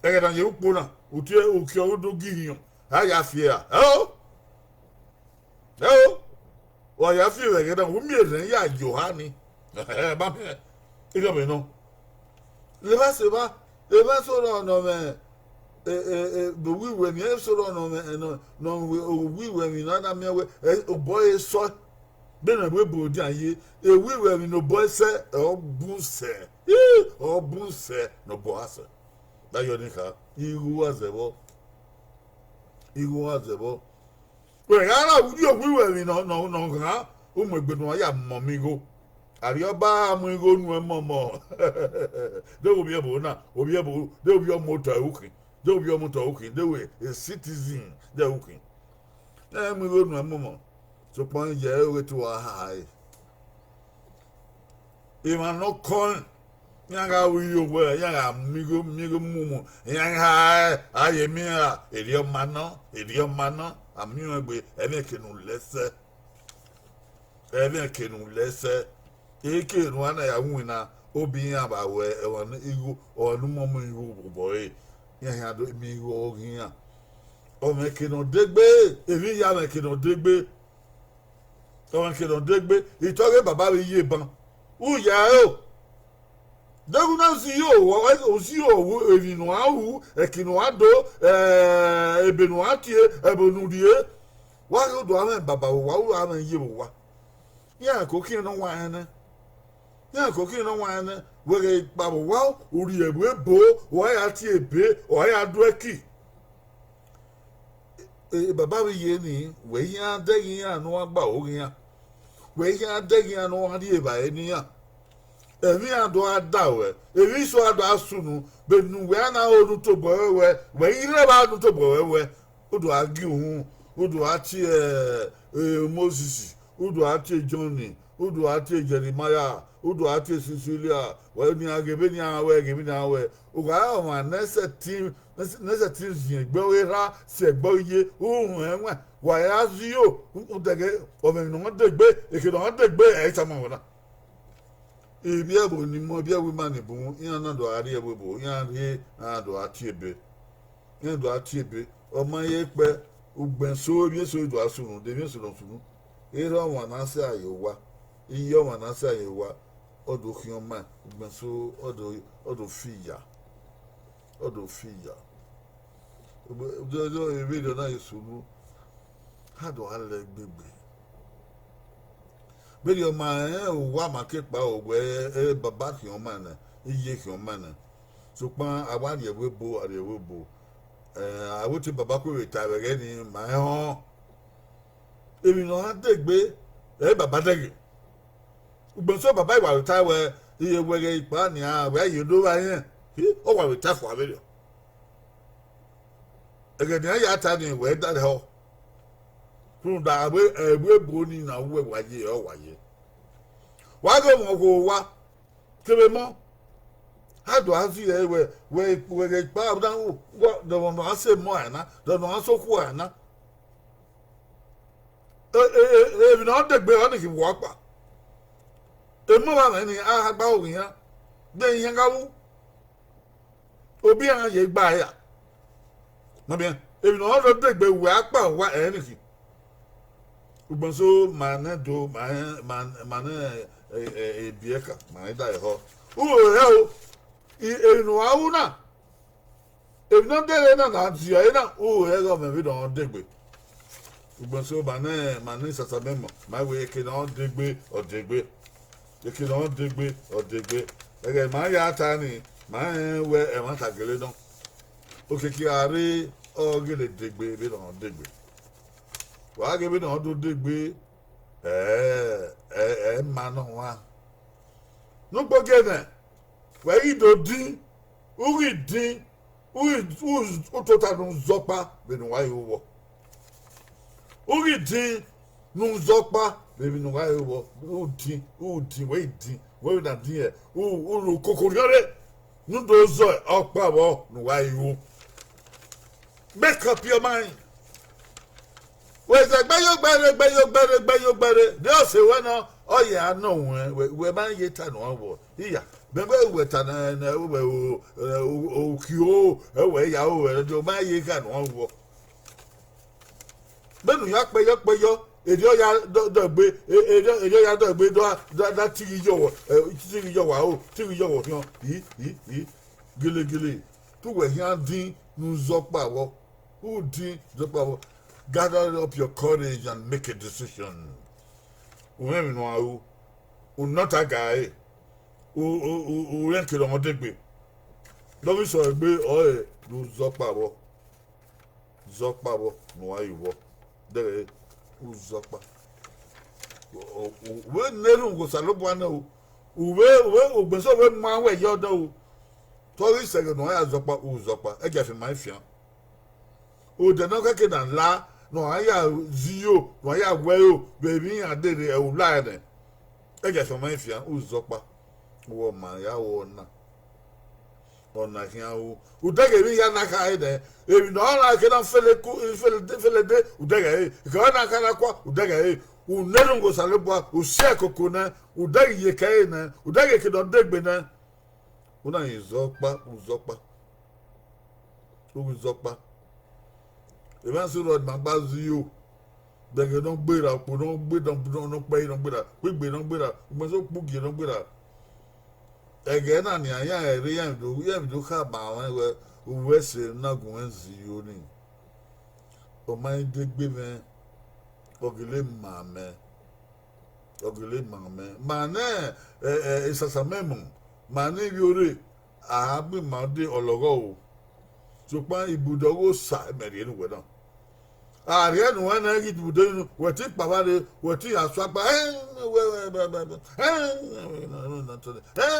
Ẹghẹ ne a ye ukpo na, utie, ukiọ do gie ihiọn, a ya fi ra. Ẹo, ẹo, wa ya fi vbe ẹghẹ na, u miẹn erhẹn ya ye oha ni. Ba miẹn, erriọ ọmwa nọ. Levba sẹ evba, evba eso rrọọ ne ọ mwẹ, e, e, e, vbe uwu iwẹ emwi, eso rrọọ ne ọ mwẹ, ne ọ, ne ọ mwẹ uwu iwẹ emwi ne a na miẹn wẹ, e, obọ ẹre sọe. Vbene ẹvbo ebo dian ye, uwu iwẹ emwi ne obọ ẹre sẹ, ọ bun sẹ, i, ọ bun sẹ ne obọ ẹre sẹ. Vbe ayọ ni kha, igho uwa zẹ vbọ, igho uwa zẹ vbọ. Wẹ gha ra uwu iwẹ emwi ne ọ, ne ọ, ne ọ ghan, u mu egbe ne uwa ya mọ ọmọ igho. Arriọba a mu igho nuẹn mọmọ. De ovbi ẹvbo na, ovbi ẹvbo, de ovbi ọmotọ ẹre u khin, de ovbi ọmotọ ẹre u khin, de wẹ a citizen de ẹre u khin. Ẹ mu igho nuẹn mọmọ, sokpan ye ẹre ọghe te uwa hae. Emwa ne ọ kọnrẹn, iran gha ru iyo wẹ, iran gha miẹn igho, miẹn igho mumu, iran gha, a ye miẹn ra, erriọ ọma nọ, erriọ ọma nọ, a miẹn ọẹn gbe, ẹmwẹ eke ne u lẹ sẹ. Ẹmwẹ ke ne u lẹ sẹ, eke erhunmwu na ya winna, obi iran vbe aro ẹmwẹ ne igho, ọmwa ne umọmọ igho vbe obọ ẹre, iran khian do miẹn igho ọghe iran. Ọmwẹ ke ne ọ degbe, emwi ya mwẹ ke ne ọ degbe. Ọmwẹ ke ne ọ degbe, itọghe baba vbe ye ban, u ya ẹro. Deghẹ u na zẹ iro, u zẹ iro emwi ne uan ru, ẹki ne uan do, ebe ne uan tie, ẹbo ne u rrie, wa ghe u do a mwẹ baba vbe owa, u do a mwẹ ye vbe owa. Iran ko khian ne ọ wa rẹn nẹ. Iran ko khian ne ọ wa rẹn nẹ, wẹ ghẹ kpao vbe owa, u rhie ẹvbo ebo, u ra ya tie ebe, u ra ya do ẹki. Baba vbe iye ni, wẹ i khian dẹghe iran ne u wa gbe aro ghe iran, wẹ i khian dẹghe iran ne u wa rhie evbare ne iran. Emwi iran do gha da ruẹ, emwi iso a do gha sunu, vbene uwẹ a na ho ne tobọ ẹre wẹ, wẹ i rre evba ne tobọ ẹre wẹ, u do gha gie uhunmwu, u do gha tie Mosis, u do gha tie Jọn, u do gha tie Jeremaia, u do gha tie Sisilia, wẹ ne iran ghe vbene iran ruẹ, ghe vbene iran ruẹ, u gha re ọmwa ne ẹsẹtin, ne ẹsẹtin ziẹn egbe ọghe erha, si egbe ọghe iye, u huẹn ẹwaẹn, wa ya zẹ iro, u dẹghe, ọmwẹ ne ọ degbe, eke ne ọ degbe, ẹ i tama wẹ na. Ivbi ẹvbo ni mọ, ivbi ẹvbo ima ni bun, iran na do gha rrie ẹvbo ebo, iran rrie, iran do gha tie ebe. Iran do gha tie ebe, ọ ma ye kpẹ, ugbẹn eso, emwi eso do gha sunu, de emwi eso nọ sunu. Erha ọmwa ne a sẹ a ye owa, iye ọmwa ne a sẹ a ye owa, ọ do khian ọmaẹn, ugbẹn eso, ọ do, ọ do fi iya, ọ do fi iya. Vberriọ na ye sunu, a do gha lẹ egbegbe. Vberriọ ma rẹn owa ma ke kpao wẹ, baba khian ọmaẹn nẹ, iye khian ọmaẹn nẹ. Sokpan a wa rrie ẹvbo ebo, a rrie ẹvbo ebo, a wẹ te baba kue vbe ta vbe ẹghẹ nii, ma rẹn họn. Emwi ne ọ gha degbe, ẹ i baba dẹghe. Ugbẹn eso baba i wa vbe ta wẹ, iye wẹ ghẹ ikpa nian, wẹ ye do vba rẹn, ọ wa vbe ta fua vberriọ. Ẹghẹ ne iran ya ta nii, wẹ i da rẹhọ. Rhunmwuda ẹvbo ebo ni na uwẹ wa ye, ọ wa ye. Wa ghe ọmwa okhuo owa, kevbe emọ, a do gha viẹ wẹ, wẹ, wẹ ghẹ ikpa na, de ọmwa ne ọ gha sẹ emọ rae na, de ọmwa ne ọ gha sẹ okhuo rae na. Emwi ne ọ degbe ọnii khin vbe uwa ọkpa. Emọ vbe mwẹ ni a gha gba aro ghe iran, de iran gha ru, obi iran ye gba ra. Ma miẹn, emwi ne ọ rre degbe wẹ akpa uwa ẹre ni khin. Ugbẹn eso ma nẹ do, ma nẹ, ma nẹ ebiẹka, ma nẹ da ehọ. U ro rẹ o, emwi ne uwa ru na, emwi ne ọ degbe na na ziẹ ẹre na, u ro rẹ ighẹ ọmwẹ vbe nọ degbe. Ugbẹn eso ma nẹ, ma nẹ sasa mẹmọ, ma wẹ eke ne ọ degbe, ọ degbe. Eke ne ọ degbe, ọ degbe. Ẹghẹ ma ya ta ni, ma rẹn wẹ ẹmwata gele nọ. Okiekie a rre, ọ gele degbe vbene ọ degbe. Wa ghe vbene ọ do degbe, ẹ, ẹ, ẹ ma nọ wan. Ne ugbogie nẹ, wẹ ghi do din, u ghi din, u ghi, u, u tota ne u zọkpa vbene uwa ru vbọ. U ghi din ne u zọkpa vbe emwi ne uwa ru vbọ, u din, u din, wẹ i din, wẹ vbe na din, ẹ, u, u ru koko rhiọnrre, ne u do zọ ọkpa vbọ ne uwa ru. Make up your mind. Wẹ zẹ gbe yo gbẹre, gbe yo gbẹre, gbe yo gbẹre, de ọse wẹ nọ, ọ ya nọ ruẹn, wẹ, wẹ ma ye ta nọ vbọ. Iya, mẹ wẹ wẹ ta na, na, wẹ o, o, o, okio, ẹ, wẹ ya o, wẹ do ma ye gha nọ vbọ. Vbene u ya kpẹyọ kpẹyọ, erriọ ya dọ, dọ egbe, erriọ, erriọ ya dọ egbe, dọ, dọ, dọ tighi yọ wọ, ẹ, tighi yọ wa o, tighi yọ wọ khian, i, i, i, gelegele, te uwẹ khian din ne u zọkpa vbọ, u din zọkpa vbọ. Gather up your courage and make a decision. U mwẹ emwi ne u ru, u nọ ta ga ẹre, u, u, u, u rẹn kere ọmọ degbe. Dọmọ isọ egbe ọre ne u zọkpa vbọ. Zọkpa vbọ ne uwa ru vbọ, dẹghe u zọkpa. U vbe na erhunmwu ghe Osanobua nẹ o, u vbe, u vbe, ugbẹn eso vbe ma wẹ ye ọdọ o. Te ọ ghi sẹ ẹghẹ ne uwa ya zọkpa, u zọkpa, ẹgiafian ma i fian. Odẹ ne ọ khẹke na la, ne uwa ya zẹ iro, ne uwa ya wẹ iro vbe emwi iran dee rre, ẹ, u la ẹnẹ. Ẹgiafian ma i fian, u zọkpa. Wẹ ọma ya ru ọna. Ọna khian ru. Udẹghe emwi hia na khare nẹ, emwi ne ọ na ke na fele ku, fele de, fele de, udẹghe ẹre. Ke ọ na ka na kua, udẹghe ẹre. U nene Osanobua, u si ẹkoko nẹ, u deghẹ iyeke ẹre nẹ, u deghẹ eke ne ọ degbe nẹ. U na ghi zẹ ọkpa, u zẹ ọkpa. U ghi zẹ ọkpa. Evba sẹ rọ ma gba zẹ iyo. Bẹghe ne ọ gberra, okpo ne ọ gbe, ne ọ kpẹre ne ọ gberra, ugbegbe ne ọ gberra, ugbẹn sẹ okpugie ne ọ gberra. Ẹghẹ na nian, iran rre, iran do, iran do khama mwẹ wẹẹ, uwẹ ẹse na gu mwẹ zẹ iyo nii. Ọ ma i degbe mwẹ, ọ gele ma mẹ, ọ gele ma mẹ. Ma nẹ, ẹ, ẹ, esasa mẹ mu, ma ne ivbiorre, a gbe ima dee ọlọghọ o. Sokpan ibude ọghe Osa mẹ rhie ne uwẹ na. A rhie ne uwẹ na ghi ibude unu, wẹ te kpavba rre, wẹ te ya su akpa, ẹ, wẹ, wẹ, wẹ, wẹ, wẹ, ẹ,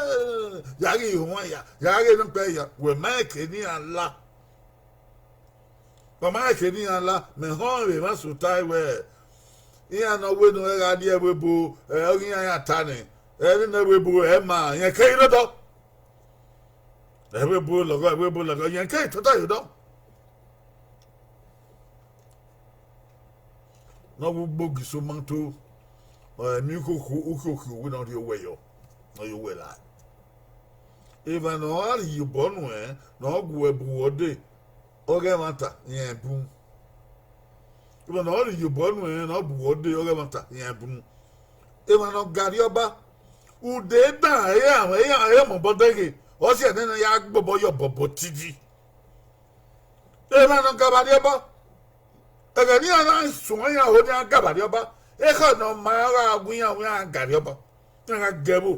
ya ghi huan ya, ya ghe ne ọkpa ya, wẹ ma rẹn eke ne iran la. Wa ma rẹn eke ne iran la, mẹ họẹn vbe emwa sẹ ota wẹẹ, iran ne ọ wẹ ne ọ gha rrie ẹvbo ebo, ẹ, ọghe iran ya ta nẹ, ẹ, nene ẹvbo ebo ẹ ma, rẹn ke re odọ. Ẹvbo ebo lọghọ, ẹvbo ebo lọghọ, rẹn ke tota ye odọ. Ne ọ vbe ugbo Gisomato, ọ emwi ukhokho, ukhokho uwẹ ne ọ rhie owẹ yọ, ne ọ ye owẹ la. Emwa ne ọ gha rhie iyobọ nuẹn, ne ọ gu ẹbu wẹ dee, ọghe ẹmwata rẹn bun. Emwa ne ọ rhie iyobọ nuẹn, ne ọ bu wẹ dee, ọghe ẹmwata rẹn bun. Emwa ne ọ ga rrie ọba, ude dan ẹre, ẹre, ẹre mobọ dẹghe, ọ si ẹnẹ ne ya gbobọ ye obọbọ titi. Emwa ne ọ ga vbe rrie ọba, ẹghẹ ne iran na suẹn iran ho ne iran ga vbe rrie ọba, ekhọe ne ọ ma gha gu iran, iran ga rrie ọba, iran gha ga ẹvbo,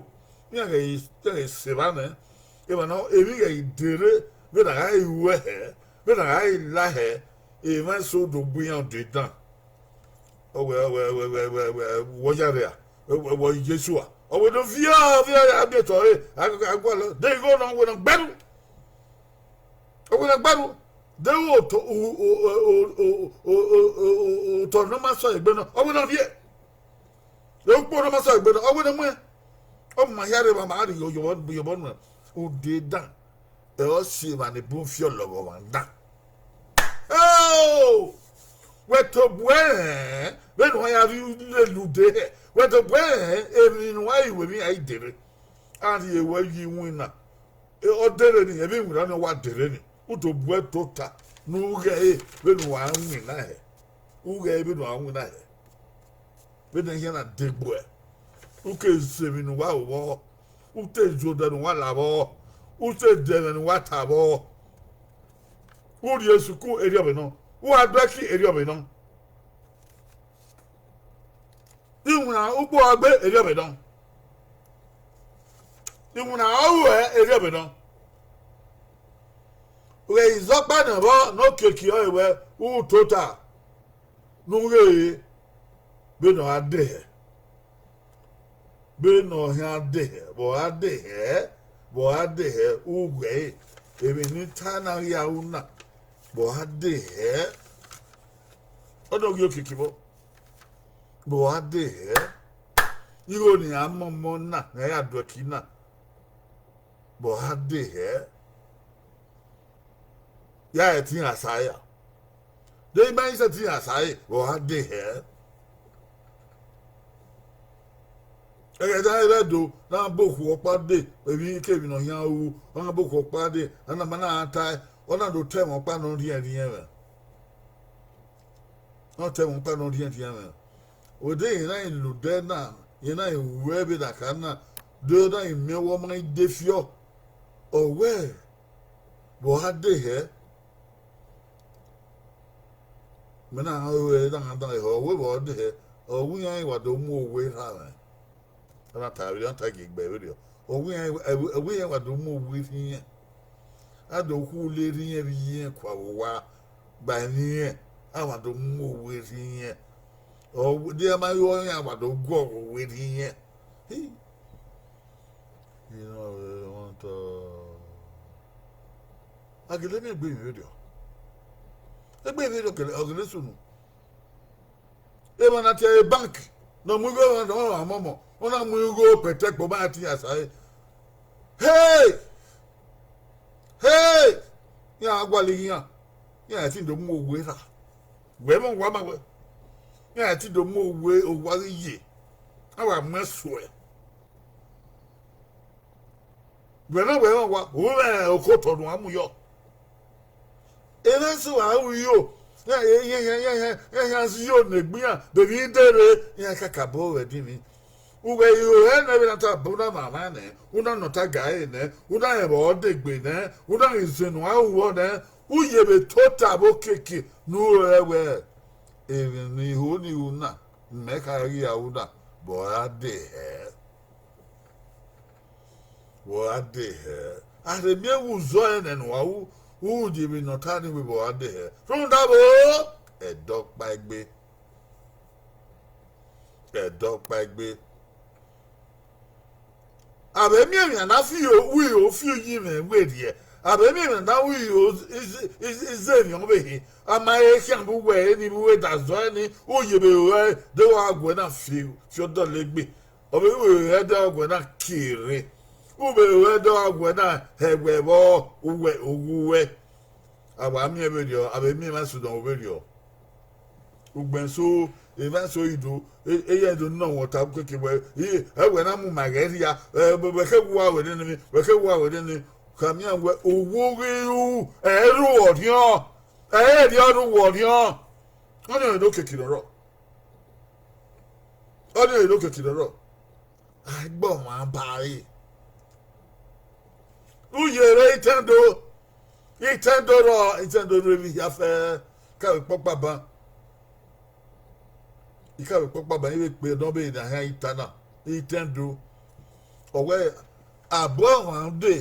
iran ghẹ, iran ghẹ sẹ evba nẹ, emwa ne emwi ghẹ dere, vbene a gha ru ẹhẹ, vbene a gha la hẹ, emwa eso do gbe iran ude dan. Ọ wẹ, ọ wẹ, ọ wẹ, ọ wẹ, ọ wẹ, ọ wẹ, wọ ya rria, ọ wẹ, ọ wẹ Jesu a, ọ wẹ ne viọ, viọ ya miẹn otọ ẹre, a, a gualọ, de igho nọ, ọ wẹ ne ọ gberhu. Ọ wẹ ne ọ gberhu, de otọ, u, u, u, u, u, u, u, u, otọ ne ọ ma sẹ egbe nọ, ọ wẹ ne ọ rhie. De ukpo ne ọ ma sẹ egbe nọ, ọ wẹ ne ọ muẹn. Ọ ma hia rre, ma ma rhie iyobọ, iyobọ nuẹn, ude dan. Ẹ ọ si emwa ni bun fi ọlọghọ ọmwa dan. Oh! Wẹ tobọ ẹre, vbene uwa ya rhie lele ude hẹ, wẹ tobọ ẹre, emwi ne uwa ru emwi a i dere. A rhie wẹ ye iwinna, ọ dere ni, emwi iwinna ni ọ wa dere ni, u tobọ ẹre tota ne u ghẹ ẹre vbene uwa winna hẹ, u ghẹ ẹre vbene uwa winna hẹ. Vbene iran na degbe uẹ, u ke zẹ emwi ne uwa ru vbọ, u te zẹ odẹ ne uwa la vbọ, u te dẹ ẹmwẹ ne uwa ta vbọ. U rhie sukuru erriọ vbe nọ, u gha do ẹki erriọ vbe nọ. Iwinna ukpo gha gbe erriọ vbe nọ, iwinna ọ ruẹ erriọ vbe nọ. Vbe izọkpa ne vbọ ne okiekie ọre wẹ u tota ne u ghe ẹre vbene ọ gha dehẹ, vbene ọ khian dehẹ, vbe ọ gha dehẹ, vbe ọ gha dehẹ, u ghẹ ẹre, emwi ne I ta na ghi ru na, vbe ọ gha dehẹ, ọ do ghi okiekie vbọ, vbe ọ gha dehẹ, igho ne iran mọmọ na ne iran ya do ẹki na, vbe ọ gha dehẹ, ya ẹtin iran sa ra, de ima i sẹtin iran sa re, vbe ọ gha dehẹ. Ẹghẹ ne a i vbe do ne a bu okhuo ọkpa dee, emwi kevbe ne ọ khian ru, ọ na bu okhuo ọkpa dee, a na ma na tae, ọ na do ta ẹmwẹ ọkpa ne ọ rhiẹnrhiẹn mwẹ. Ọ ta ẹmwẹ ọkpa ne ọ rhiẹnrhiẹn mwẹ. Odẹ rẹn na i la odẹ na, rẹn na i ru ẹvbo na ka na, de ọ na i miẹn ọghe ọ ma i de fiọ. Ọ wẹẹ, vbe ọ gha dehẹ? Mẹ na ru ẹre na dan ehọ, ọ wẹẹ vbe ọ dehẹ, ọ wẹ iran wa do mu owa erha mwẹ. Ọ na ta vberriọ, ọ na ta gie egbe vberriọ. Ọ wẹ iran, ọ wẹ iran wa do mu owa erha irẹn. A do khu le erha irẹn vbe irẹn kua vbe owa gba emwi irẹn, a wa do mu owa erha irẹn. Ọ wẹ, de ma yo iran wa do guọghọ owa erha irẹn. Hi. Iran ọre wọn tọ. A gele miẹn egbe emwi vberriọ. Egbe emwi vberriọ kẹlẹ, ọ gele sunu. Emwa na tie ẹre bank, ne ọ mu igho, ne ọ mọmọ, ọ na mu igho pẹtẹkpo, ọ ma ya te iran sa re. Hey! Hey! Iran gualọ ighe iran, iran ẹtin do mu owa erha. Wẹ mọ wa ma wẹ. Iran ti do mu owa ghi ye, a wa muẹn suẹ. Wẹ na wẹ rẹn owa, u mwẹ okotọ ne uwa mu yọ. Emwa eso a ru iyo, iran khian zẹ iyo ne egbe iran, de emwi de rre, iran kakabọ vbe ẹdinmwi. Uwẹ i ro hẹ nẹ, vbene a ta bu na mwamwa nẹ, u na nọ ọta ga ẹre nẹ, u na rẹn vbe ọ degbe nẹ, u na ghi zẹ ne uan ru nẹ, u ye vbe tota vbe okiekie ne u rẹn wẹ, emwi ne I ho ne I ru na, mẹ kha ghi ra ru na, vbe ọ ra de hẹ? Vbe ọ ra de hẹ? A rhe miẹn vbe uzọẹn nẹ ne uan ru, u ye emwi ne ọ ta ni wẹ vbe ọ ra de hẹ. Rhunmwuda vbo? Ẹdẹ ọkpaegbe. Ẹdẹ ọkpaegbe. A vbe miẹn emwi a na fi iro, iro fi uyinmwẹ werriẹ. A vbe miẹn emwi a na ru iro ize emwi ọvbehe. A ma he khian vbe uwẹ ẹre ni, vbe uwẹ da zọẹn ni, u ye vbe ruẹ, de wa guẹ na fi, fi ọdọ legbe. Ọ vbe ru ẹdẹ ọguẹ na kie rre. U vbe ru ẹdẹ ọguẹ na hẹ wẹ vbọ, uwẹ, oghu uwẹ. A wa miẹn vberriọ, a vbe miẹn emwa eso ne ọ vberriọ. Ugbẹn eso, emwa eso i do, e, e ya do nọ wọn ọta keke wẹ, i, ẹ wẹ na mu ma ghẹ rhia, ẹ, wẹ, wẹ khe wa wẹ nene, wẹ khe wa wẹ nene, khamian wẹ, owo ghi ru, ẹ i ru ọrhiọn, ẹ i rhie ọrhu wẹ ọrhiọn. Ọnii ọre do keke ne ọ rrọọ. Ọnii ọre do keke ne ọ rrọọ. A i gbe ọmwa ba re. U ye rre itẹndo, itẹndo rrọọ, itẹndo rre vbe hia fẹ, ka vbe kpọkpa ban. I ka vbe kpọkpa ban, I vbe kpe ne ọ vbe ne a hia ita na, itẹndo. Ọ wẹ, abọ ọmwa de,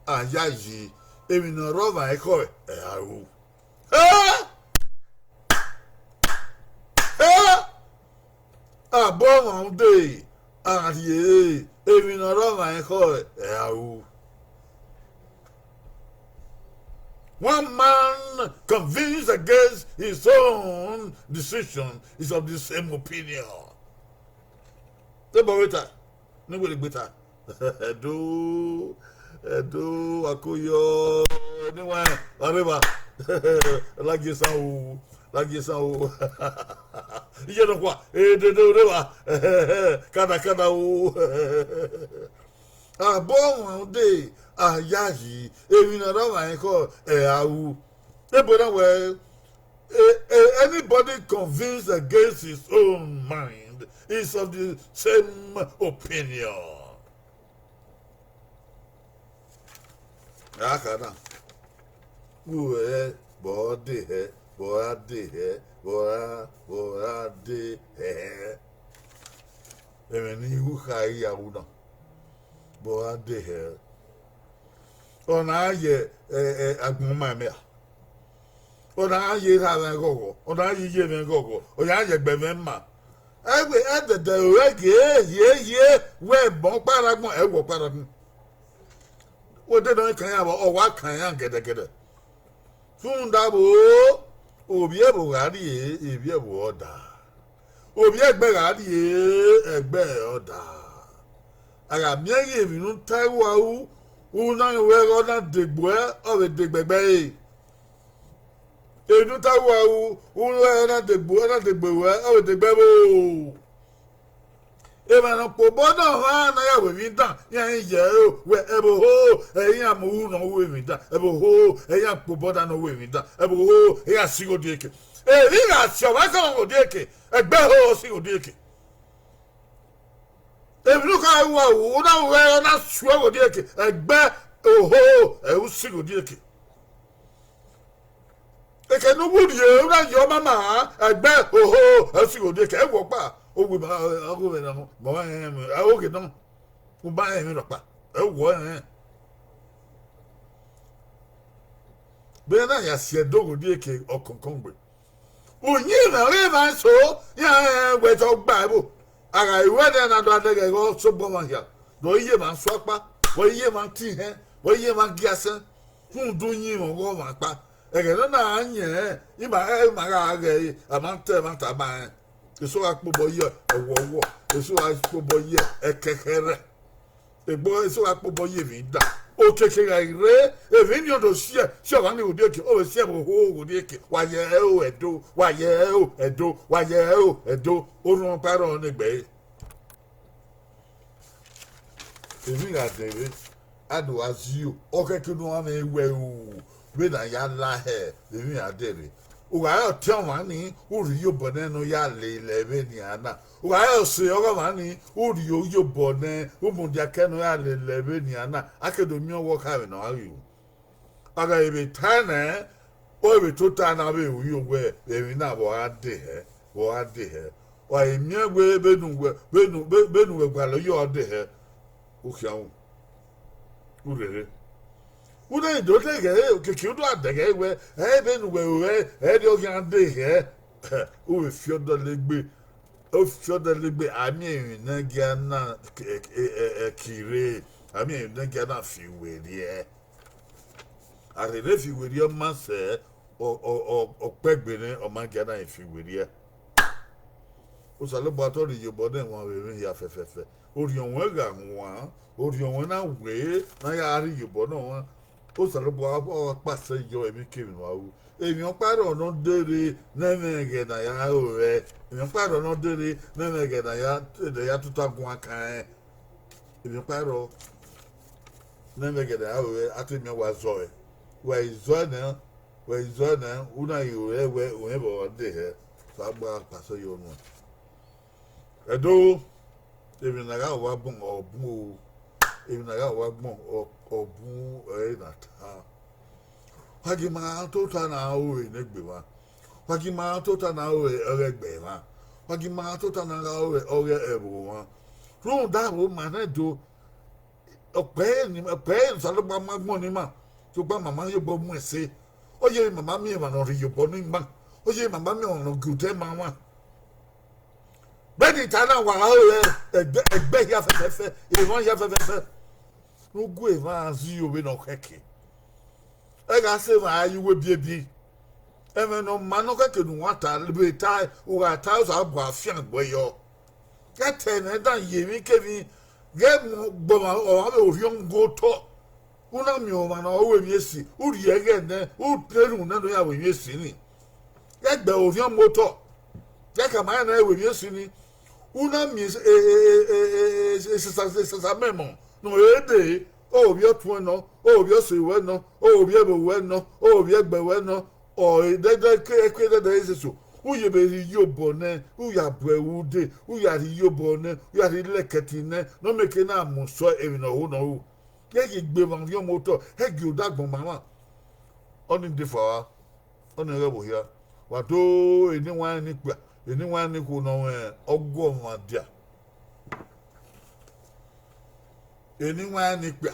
a yayi, emwi ne ọ rre ọmwa ekhọe, ẹ ra ru. Ẹ! Ẹ! Abọ ọmwa de, a rhie, emwi ne ọ rre ọmwa ekhọe, ẹ ra ru. One man convinced against his own decision is of the same opinion. Te bọ vbe ta, ne were gbe ta. Ẹdo, Ẹdo, wa ko yọ, ne wa rre evba. Lagie esan o, lagie esan o. Iye nọkhua, edede rre evba. Kada, kada o. Abọ ọmwa de, a yayi, emwi ne ọ rre ọmwa ekhọe, ẹ ra ru. Ebo na wẹ, a, a, anybody convinced against his own mind is of the same opinion. A kha na, vbe uwẹ vbe ọ de hẹ, vbe ọ ra de hẹ, vbe ọ ra, vbe ọ ra de hẹ. Ẹmwẹ ne I ru kha I ya ru na, vbe ọ ra de hẹ. Ọ na ye, ẹ, ẹ, agbọn ma ẹmwẹ a. Ọ na ye erha mwẹ ghọghọ, ọ na ye iye mwẹ ghọghọ, ọ ya ye ẹgbẹ mwẹ ma. Ẹvbo ẹdẹdẹ ruẹ gie hie hie wẹ ẹbọ ọkpa rre agbọn, ẹ wẹ ọkpa rre agbọn. Wẹ de nọ kan iran vbọ, ọ wa kan iran gẹdẹgẹdẹ. Rhunmwuda vbo, ovbi ẹvbo gha rrie, evbi ẹvbo ọ daa. Ovbi ẹgbẹ gha rrie, ẹgbẹ ọ daa. A gha miẹn ghi emwi ne u ta ẹre uwa ru, u na rẹn wẹ ọ na degbe uẹ, ọ vbe degbe ẹgbẹ ẹre. Emwi ne u ta ẹre uwa ru, u na rẹn ọ na degbe, ọ na degbe ruẹ, ọ vbe degbe ẹvbo. Emwa ne ọ kpobọ na ọmwa ne a ya ru emwi dan, iran i ye ẹre wẹ ẹvbo ho, ẹ iran mu ru ne ọ ru emwi dan, ẹvbo ho, ẹ iran kpobọ da ne ọ ru emwi dan, ẹvbo ho, ẹ iran sigho odieke. Emwi gha si ọmwa kẹ ọmwa odieke, ẹgbẹ ho ọ sigho odieke. Emwi ne u kha ru aro, u na ru ẹre, ọ na suẹ ghe odieke, ẹgbẹ oho, ẹ i ru sigho odieke. Eke ne u wu rrie, u na ye ọmama, ẹgbẹ oho, ẹ i ru sigho odieke, ẹ wẹ ọkpa, owu ma, ọghe mwẹ na, ma ọmwa rẹn, ẹ oghe nọ, u ma rẹn emwi rhọkpa, ẹ wẹ ọnrẹn. Vbene a ya si ẹdẹ ghe odieke ọkọnkọn gbe. Uyinmwẹ ọre emwa eso, iran rẹn wẹ te ọ gba ẹvbo. A gha ru ẹdẹ na do a dẹghẹ ighe ọsọgbọ ọmwa hia, vbe ọ i ye emwa suẹ ọkpa, vbe ọ i ye emwa tie ihẹn, vbe ọ i ye emwa gie asẹ, rhunmwuda uyinmwẹ ọghe ọmwa ọkpa. Ẹghẹ ne ọ na ra yẹn, ima, ima gha ghẹ ẹre, a ma ta ẹmwata ma rẹn. Eso gha kpobọ ye ẹwọwọ, eso gha kpobọ ye ẹkẹkhẹrẹ. Egbe eso gha kpobọ ye emwi dan. Okiekie gha rre, emwi ni ọ do siẹ, si ọmwa ni ghe Okiekie, ọ vbe siẹ vbe oho ghe Okiekie, wa ye ẹre o Ẹdo, wa ye ẹre o Ẹdo, wa ye ẹre o Ẹdo, orhunmwu ọkpa rrọọ ne egbe ẹre. Emwi gha dẹ vbe, a do gha zio, ọ khẹke ne uwa mwẹ wẹ ru, vbene a ya la hẹ emwi gha dẹ rre. U gha re ọtẹn ọmwa ni, u rhie iyobọ nẹ ne ọ ya lele vbenian na. U gha re ọse ọghe ọmwa ni, u rhie iyobọ nẹ, u mudia kẹ ne ọ ya lele vbenian na. A ke do miẹn ọvbokhan vbe ne ọ gha ghi ru. A gha vbe tae nẹ, ọ vbe tota na vbe ru wẹ emwi na vbe ọ gha dehẹ, vbe ọ gha dehẹ. Wa i miẹn wẹ vbene uwẹ, vbene, vbene uwẹ gualọ yọ ọ dehẹ, u khian ru, u rherhe. U na do deghẹ, keke u do a dẹghẹ wẹ, ẹ, vbene uwẹ ru ẹre, ẹre ọ khian dehẹ, u vbe fi ọdọ legbe, u fi ọdọ legbe, a miẹn emwi ne ẹgia na kire, a miẹn emwi ne ẹgia na fi werriẹ. A rherhe fi werriẹ, ọ ma sẹ, ọ, ọ, ọ, ọ kpẹgbe nẹ, ọ ma gia na fi werriẹ. Osanobua te ọ rhie iyobọ ne ẹmwẹ vbe emwi hia fẹfẹfẹ. Orhiọn ruẹn gha wan, orhiọn ruẹn na wẹ ne a ya rhie iyobọ ne ọmwa. Osanobua ọ kpasẹ yọ emwikemwi ne uwa ru. Emwi ọkpa rrọọ ne ọ de rre ne ẹmwẹ ẹghẹ ne a ya ro rẹ, emwi ọkpa rrọọ ne ọ de rre ne ẹmwẹ ẹghẹ ne a ya, ne a ya tota guan kan rẹn. Emwi ọkpa rrọọ ne ẹmwẹ ẹghẹ ne a ya ro rẹ, a te miẹn wa zọe. Wa i zọe nẹ, wa i zọe nẹ, u na ghi ro rẹ wẹ, orẹn vbe ọ dehẹ, Osanobua kpasẹ yọ nuẹn. Ẹdo, emwi ne a gha ru agbọn, ọ bun o, emwi ne a gha ru agbọn, ọ, ọ bun ẹre na ta. Wa gie ima tota na ru ẹre ne egbe mwa, wa gie ima tota na ru ẹre ọghe ẹgbẹe mwa, wa gie ima tota na gha ru ẹre ọghe ẹvbo mwa. Rhunmwuda vbe ma nẹ do, ọ kpẹre ni, ọ kpẹre ne Osanobua mu agbọn ne ima, sokpan ma ma ye obọ mu ẹse. Ọ ye emwi ma ma miẹn emwa ne ọ rhie iyobọ ne ima, ọ ye emwi ma ma miẹn ọmwa ne ọ gie odẹ ma mwa. Vbene I ta na, wa gha ru ẹre ẹgbẹ, ẹgbẹ hia fẹfẹfẹ, emwa hia fẹfẹfẹ, ne u gu emwa zẹ iro vbene ọ khẹke. Ẹ gha sẹ emwa ra ye uwu ebiebi. Ẹmwẹ ne ọ maa nọ khẹke ne uwa ta, vbe ta, u gha ta, Osanobua fiangbe yọ. Ghẹ ta ẹmwẹ dan ye emwikemwi, ghẹ mu gbọmwa ọmwa vbe orhiọn mu otọ. U na miẹn ọmwa ne ọ ru emwi esi, u rhie ẹghẹ nẹ, u te erhunmwu nẹ ne ọ ya ru emwi esi ni. Ghẹ gbe orhiọn mu otọ, ghẹ khama rẹn ne ọ ru emwi esi ni. U na miẹn esasa, esasa mẹmọ ne ọ re dee, ovbi ọtuẹn nọ, ovbi ọse ruẹ nọ, ovbi ẹvbo ruẹ nọ, ovbi ẹgbẹe ruẹ nọ, ọ re dẹdẹ ke, ke dẹdẹ re soso. U ye vbe rhie iyobọ nẹ, u ya bu ẹre ude, u ya rhie iyobọ nẹ, u ya rhie lẹkẹtin nẹ, ne ọ mieke na mu sẹ emwi ne ọ ho ne ọ ru. Ghẹ ghi gbe emwa orhiọn mu otọ, ghẹ gie odẹ agbọn ma mwa. Ọnii de fua, ọnii ghẹ vbe ohia. Wa do eni iwinna ni ikpia, eni iwinna ni ikhuo ne ọ mwẹ ọguọmwadia. Eni iwinna ni ikpia,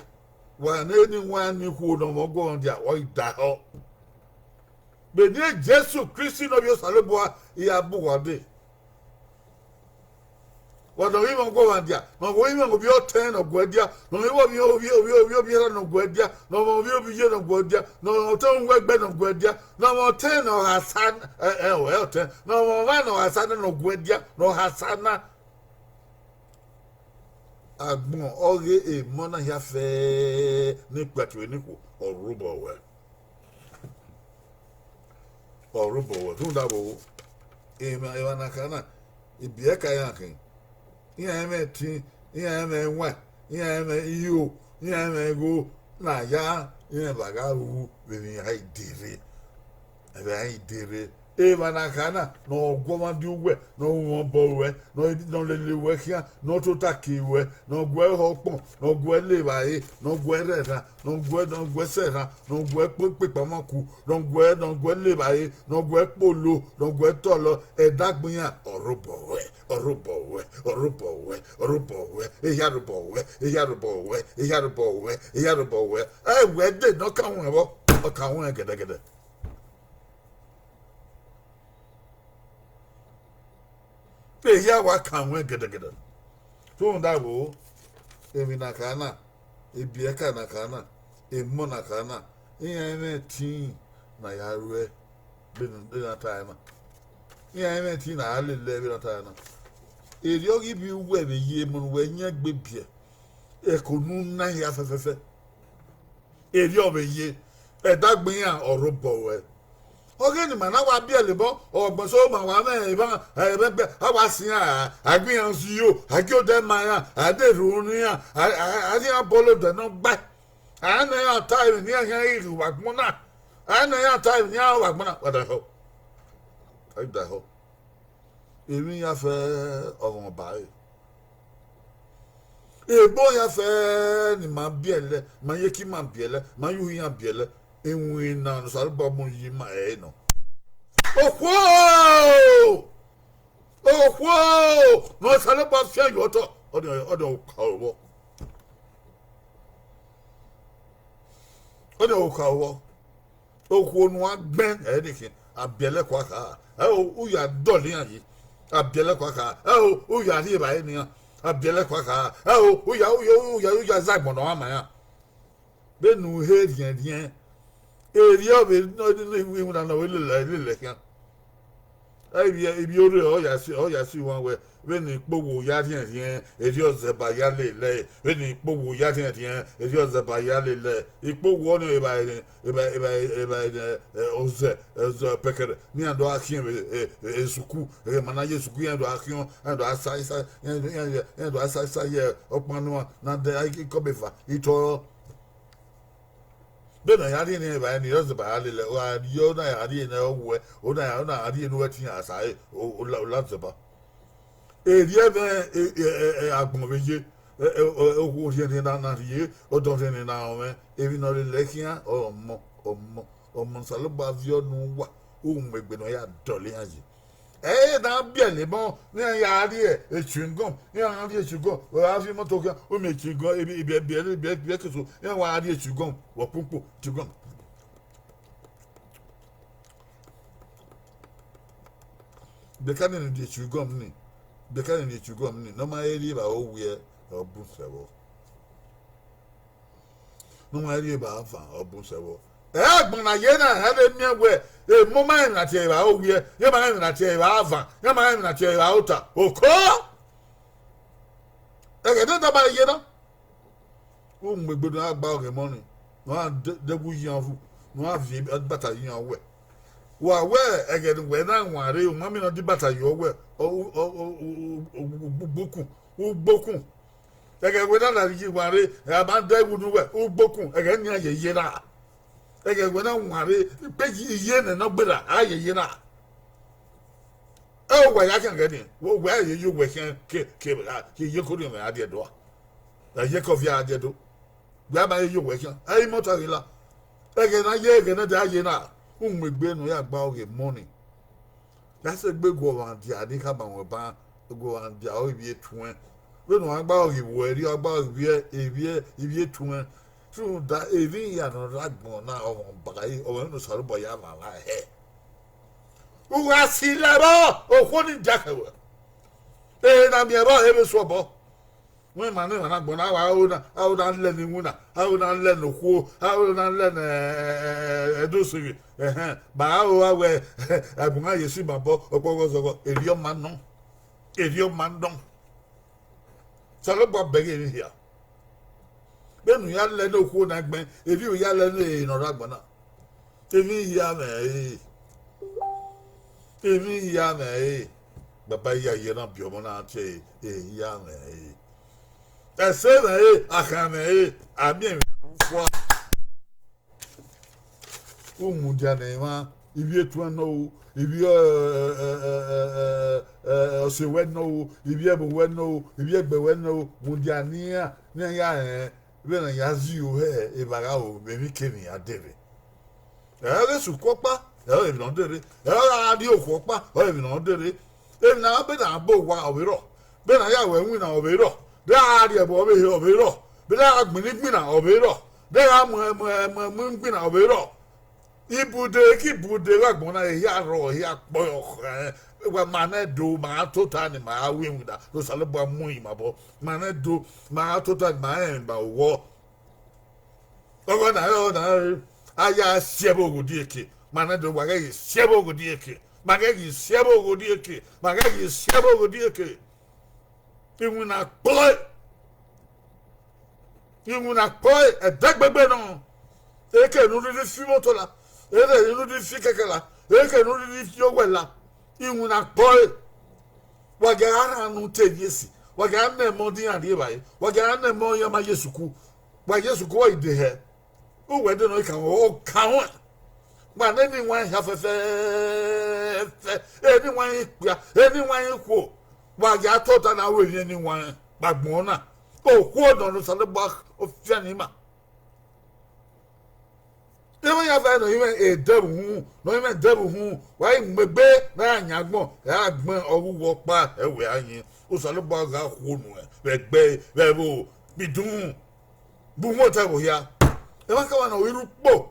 wa ne eni iwinna ni ikhuo ne ọ mwẹ ọguọmwadia, wa ghi dahọ. Vbe eni Jesu Kristi ne Ovbi Osanobua, I ya bu uwa dee. Wa ne ọ ghi mwẹ ọguọmwadia, ne ọ ghi mwẹ ovbi ọtẹn ne ọ guẹ dia, ne ọ ghi mwẹ ovbi, ovbi, ovbi, ovbi, ovbi erha ne ọ guẹ dia, ne ọ mwẹ ovbi, ovbi iye ne ọ guẹ dia, ne ọ mwẹ ọtẹn uwu ẹgbẹ ne ọ guẹ dia, ne ọ mwẹ ọtẹn ne ọ gha sa, ẹ, ẹ, ẹ, ọtẹn, ne ọ mwẹ ọmwa ne ọ gha sa na ne ọ guẹ dia, ne ọ gha sa na. Agbọn ọghe emọ na hia fẹẹrẹ ne ikpia kevbe ne ikhuo, ọ rre obọ ruẹ. Ọ rre obọ ruẹ. Rhunmwuda vbo? Emwa, emwa na kha na, ibiẹka iran khin. Iran i mwẹ ẹtin, iran i mwẹ ẹwaẹn, iran i mwẹ iro, iran i mwẹ igho, ne a ya rẹn vbe a gha ru vbe emwi iran i de rre. Ẹvbo iran i de rre. Emwa na kha na, ne ọ guọmwadia uwẹ, ne ọ mwẹ obọ ruẹ, ne ọ, ne ọ lele ruẹ khian, ne ọ tota ke ruẹ, ne ọ guẹ hẹ ọkpọn, ne ọ guẹ le evbare, ne ọ guẹ rre erhan, ne ọ guẹ, ne ọ guẹ sẹ erhan, ne ọ guẹ kpe, kpe ekpamọ ku, ne ọ guẹ, ne ọ guẹ le evbare, ne ọ guẹ kpolo, ne ọ guẹ tọlọ, ẹdẹ agbọn iran, ọ rre obọ ruẹ, ọ rre obọ ruẹ, ọ rre obọ ruẹ, ọ rre obọ ruẹ, ehia rre obọ ruẹ, ehia rre obọ ruẹ, ehia rre obọ ruẹ, ehia rre obọ ruẹ. Ẹ wẹ ẹdẹ ne ọ kan ruẹn vbọ, ọ kan ruẹn gẹdẹgẹdẹ. Ehia wa kan ruẹn gẹdẹgẹdẹ. Rhunmwuda vbo? Emwi na kha na, ibiẹka na kha na, emọ na kha na, iran i mwẹ ẹtin ne a ya ruẹ vbene, vbene a ta ẹre na. Iran i mwẹ ẹtin ne a ya lele vbene a ta ẹre na. Erriọ ghi vbe uwẹ vbe ye emọ ne uwẹ yan egbe biẹ, ẹko ne u na hia fẹfẹfẹ. Erriọ vbe ye, ẹdẹ agbọn iran ọ rre obọ ruẹ. Ọghe ne ima na wa biẹlẹ obọ, ọgbẹn so ma wa mwẹ emwa, ẹmwẹ ẹgbẹ, a wa siẹn, a gbe iran ziro, a gie odẹ ma iran, a de rhu ne iran, a, a, a rhie iran bọlọ odẹ ne ọ gbae. A na iran ta emwi ne iran khian ghi rre vbe agbọn na. A na iran ta emwi ne iran ru vbe agbọn na. Wa da ehọ. A da ehọ. Emwi iran fẹ ọmwa ba ẹre. Egbe iran fẹ ne ima biẹlẹ, ma ye ke ima biẹlẹ, ma ye uhi iran biẹlẹ. Iwinna ne Osanobua mu yi ima ẹre nọ. Okhuo! Okhuo! Ne Osanobua fian ye otọ, ọnii, ọnii okaro vbọ. Ọnii okaro vbọ. Okhuo ne uwa gbẹn ẹre ne khin, a biẹlẹ kua kha, ẹo, u ya dọlọ iran yi, a biẹlẹ kua kha, ẹo, u ya rhie evbare ne iran, a biẹlẹ kua kha, ẹo, u ya, u ya, u ya, u ya zẹ agbọn ne ọ ma iran. Vbene u he rhiẹnrhiẹn, erriọ vbe iwinna ne ọ vbe lele, lele khian. Ivbi, ivbi orre ọ ya si, ọ ya si wan wẹ, vbene ikpogho ya rhiẹnrhiẹn, erriọ ọzẹba ya lele ẹe, vbene ikpogho ya rhiẹnrhiẹn, erriọ ọzẹba ya lele ẹe. Ikpogho ọnii evbare, evbare, evbare, evbare, eh, ọzẹ, ọzẹ pẹkẹrẹ, ne iran do gha khiẹn vbe, eh, eh, esuku, ẹghẹ ma na ye esuku, iran do gha khiọn, iran do gha sa, sa, iran, iran, iran do gha sa, sa ye ọkpan ne uan, na dẹ ikọbeva, itọrọ. Vbene a ya rhie ne evbare ni, erriọ ọzẹba ya lele ẹe, ọ gha rhie, ọ na ya rhie ne ọ wuẹ, ọ na ya, ọ na rhie ne uwẹ te iran sa ẹre, o, o la, o la ọzẹba. Erriọ ẹmwẹ, e, e, e, e, agbọn vbe ye, e, e, e, okhuo rhiẹnrhiẹn na, na rhie, ọdọ rhiẹnrhiẹn na rọnmwẹ, emwi ne ọ lele ẹe khian, ọmọ, ọmọ, ọmọ ne Osanobua viọ ne uwa, u mu egbe ne ọ ya dọlọ iran yi. Ẹ i re ne a biẹlẹ emọ, ne iran ya rrie chewing gum, iran rrie chewing gum, ọ gha viọ imoto khian, u miẹn chewing gum, ebi, ebi, ebi, ebi, ebi, ekeso, iran wa rrie chewing gum, vbe ọkpukpo, chewing gum. Bekẹe ne rrie chewing gum ni, bekẹe ne rrie chewing gum ni, ne ọ ma rrie evbare owiẹ, ọ bun sẹ vbọ. Ne ọ ma rrie evbare avan, ọ bun sẹ vbọ. Ẹ, agbọn na ye na, ẹ vbe miẹn wẹ, emọ ma rẹn na tie evbare owiẹ, iran ma rẹn na tie evbare avan, iran ma rẹn na tie evbare ota. Oko! Ẹghẹ ne ọ daba ye na. U mu egbe ne a gba ọghe emọ ni, ne ọ de, de gu iyan vu, ne ọ viọ ibata ye iran wẹ. Wa wẹ ẹghẹ ne uwẹ na wanre, u ma miẹn ne ọ de ibata ye uwẹ, ọ, ọ, ọ, ọ, ọ, ugbokun, ugbokun. Ẹghẹ wẹ na na rhie wanre, a ma dẹ wu ne uwẹ, ugbokun, ẹghẹ nian yeye na. Ẹghẹ wẹ na wanre, ikpe iye nẹ ne ọ gberra, a yeye na. Ẹ, uwẹ ya khian gẹ ni, wẹ, wẹ ye ye uwẹ khian ke, ke, a, ye ye kori mwẹ a diẹ do a. Ẹ ye ke ọvia a diẹ do. Wẹ a ma ye ye uwẹ khian, ẹ i mọta ghi la. Ẹghẹ ne a ye, ẹghẹ ne a dia ye na, u mu egbe ne u ya gba ọghe emọ ni. Ya sẹ egbe gu ọmwa dia ne I khama ruẹ ban, gu ọmwa dia ọre ivbi etuẹn. Vbene uwa gba ọghe ivbi ẹre, ọ gba ọghe ivbi, ivbi, ivbi etuẹn. Rhunmwuda emwi hia ne ọ rre agbọn na, ọmwa ọba ẹre, ọmwa ne Osanobua ya mwamwa hẹ. U gha si la vbọ, okhuo ni diakhẹ ruẹ. Ehe na miẹn vbọ, e vbe suọ obọ. Wẹ ma ne emwa na agbọn na, a wa aro na, aro na lẹ ne iwinna, aro na lẹ ne okhuo, aro na lẹ ne, eh, eh, eh, ẹdẹ oseghe. Ẹhẹn, ma aro gha wẹ, agbọn na ye si ma obọ, ọkpọghe ọzọghọ, erriọ ma nọ. Erriọ ma nọ. Osanobua bẹghe emwi hia. Vbene u ya lẹ ne okhuo na gbẹn, erriọ u ya lẹ ne ehe ne ọ rre agbọn na. Emwi hia mwẹ ẹre. Emwi hia mwẹ ẹre. Baba hia ye na biẹ ọmọ na tie ẹre, ehia mwẹ ẹre. Ẹse mwẹ ẹre, akhan mwẹ ẹre, a miẹn emwi fua. U mudia ne emwa, ivbi etuẹn nọ o, ivbi, eh, eh, eh, eh, eh, eh, ọse wẹ nọ o, ivbi ẹvbo wẹ nọ o, ivbi ẹgbẹ wẹ nọ o, mudia ne iran, ne iran ya rẹn, vbene a ya zẹ iro hẹ evba gha ro vbe emwikemwi a dẹrre. Ẹ i ghi sẹ ukhu ọkpa, ẹ i re emwi ne ọ dẹrre, ẹ i gha rrie okhuo ọkpa, ẹ i re emwi ne ọ dẹrre. Emwi ne a be na bọ owa ọ vbe rrọọ, vbene a ya ru ẹwinna ọ vbe rrọọ, vbe a gha rrie ẹbọ ọ vbe he ọ vbe rrọọ, vbe a gha gbinna igbinna ọ vbe rrọọ, vbe a gha mu, mu, mu, mu igbinna ọ vbe rrọọ. Ibude ke ibude vbe agbọn na, ehia rrọọ, ehia kpọe ọkhẹn. Wa ma nẹ do, ma tota ni, ma gha ru iwinna, ne Osanobua mu ima obọ. Ma nẹ do, ma gha tota ni, ma rẹn emwi ma owọ. Ọghe na, ọghe na, a ya si ẹvbo gho die eke. Ma nẹ do, wa ghẹ ghi si ẹvbo gho die eke. Ma ghẹ ghi si ẹvbo gho die eke. Ma ghẹ ghi si ẹvbo gho die eke. Iwinna kpọe. Iwinna kpọe, ẹdẹgbẹgbẹ nọ. Eke ne u rhirhi fi imọto la, eke ne u rhirhi fi kẹkẹ la, eke ne u rhirhi fi owẹ la, iwinna kpọre. Wa gia gha rhan unu te eni esi, wa gia nẹ ẹmọ ne iran rri evbare, wa gia nẹ ẹmọ iran ma ye sukuru, wa ye sukuru wa i de hẹ. Uwẹ de nọ i kan ruẹn, ọ kan ruẹn. Wa nene iwinna hia fẹfẹẹfẹ, eni iwinna ikpia, eni iwinna ikhuo. Wa gia tota na ru emwi eni iwinna vbe agbọn na. Okhuo nọ ne Osanobua ọ fian ne ima. Emwa ya vẹ ne ọ i mwẹ edẹvbo uhunmwu, ne ọ i mwẹ edẹvbo uhunmwu, wa i mu egbe ne a ya yan agbọn, ẹ a gbẹn ọghe uwu ọkpa ẹvbo a yin. Osanobua gha khuo nuẹn vbe ẹgbẹe, vbe ẹvbo, vbe idunmwu, vbe uwu otọ ẹvbo hia. Emwa kevbe ne ọ ghi rre ukpo,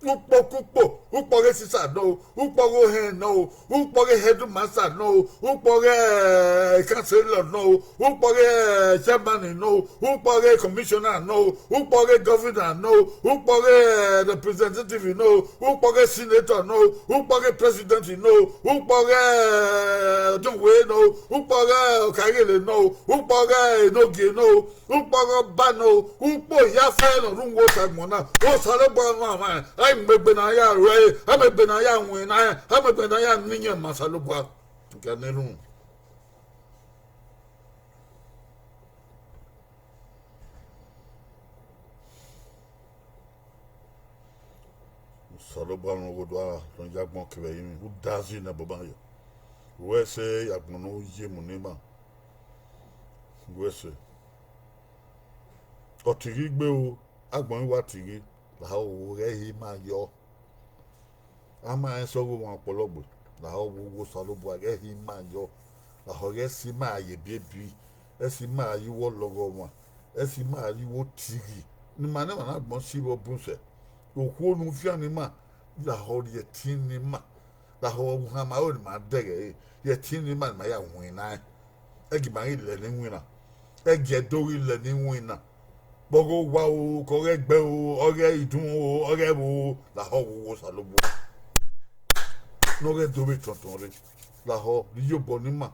ukpo ke ukpo, ukpo ọghe sisa nọ o, ukpo ọghe ohẹn nọ o, ukpo ọghe headmaster nọ o, ukpo ọghe, eh, councillor nọ o, ukpo ọghe, eh, chairman nọ o, ukpo ọghe commissioner nọ o, ukpo ọghe governor nọ o, ukpo ọghe, eh, representative nọ o, ukpo ọghe senator nọ o, ukpo ọghe president nọ o, ukpo ọghe, eh, ọdẹnwẹ nọ o, ukpo ọghe ọkaigele nọ o, ukpo ọghe enogie nọ o, ukpo ọghe ọba nọ o, ukpo hia fẹẹrẹ ne ọ rre uwu Osagbọn na, Osanobua mwamwa, a i mu egbe ne a ya ru ẹre, a mu egbe ne a ya winna ẹre, a mu egbe ne a ya ne iyẹn ma Osanobua. Nke a na erhunmwu. Osanobua ne ọ ghodo ara ne ọ ya agbọn kevbe ẹrinmwi, u dazi nẹ bọban yọ. Wẹ sẹ agbọn ne u ye mu ne ima. Wẹ sẹ. Ọ tighi gbe o, agbọn i wa tighi, lahọ ghẹ hi ima yọ. A ma rẹn sẹ ọghe ọmwa ọkpọlọgbe, lahọ vbe uwu Osanobua ghẹ hi ima yọ, lahọ ghẹ si ima ye ebiebi, ẹ si ima ye uwu ọlọghọmwa, ẹ si ima ye uwu otighi, ne ima ne emwa na agbọn si vbe ọ bun sẹ. Okhuo ne u fian ne ima, lahọ rhie ẹtin ne ima, lahọ uhan ma ro ne ima dẹghẹ ẹre, rhie ẹtin ne ima ne ima ya winna ẹn. Ẹgie ima ghi lẹ ne iwinna, ẹgie Ẹdo ghi lẹ ne iwinna, vbe ọghe owa o, ke ọghe ẹgbẹ o, ọghe idunmwu o, ọghe ẹvbo o, lahọ vbe uwu Osanobua ne ọ ghẹ do vbe tọntọn rre, lahọ rhie iyobọ ne ima,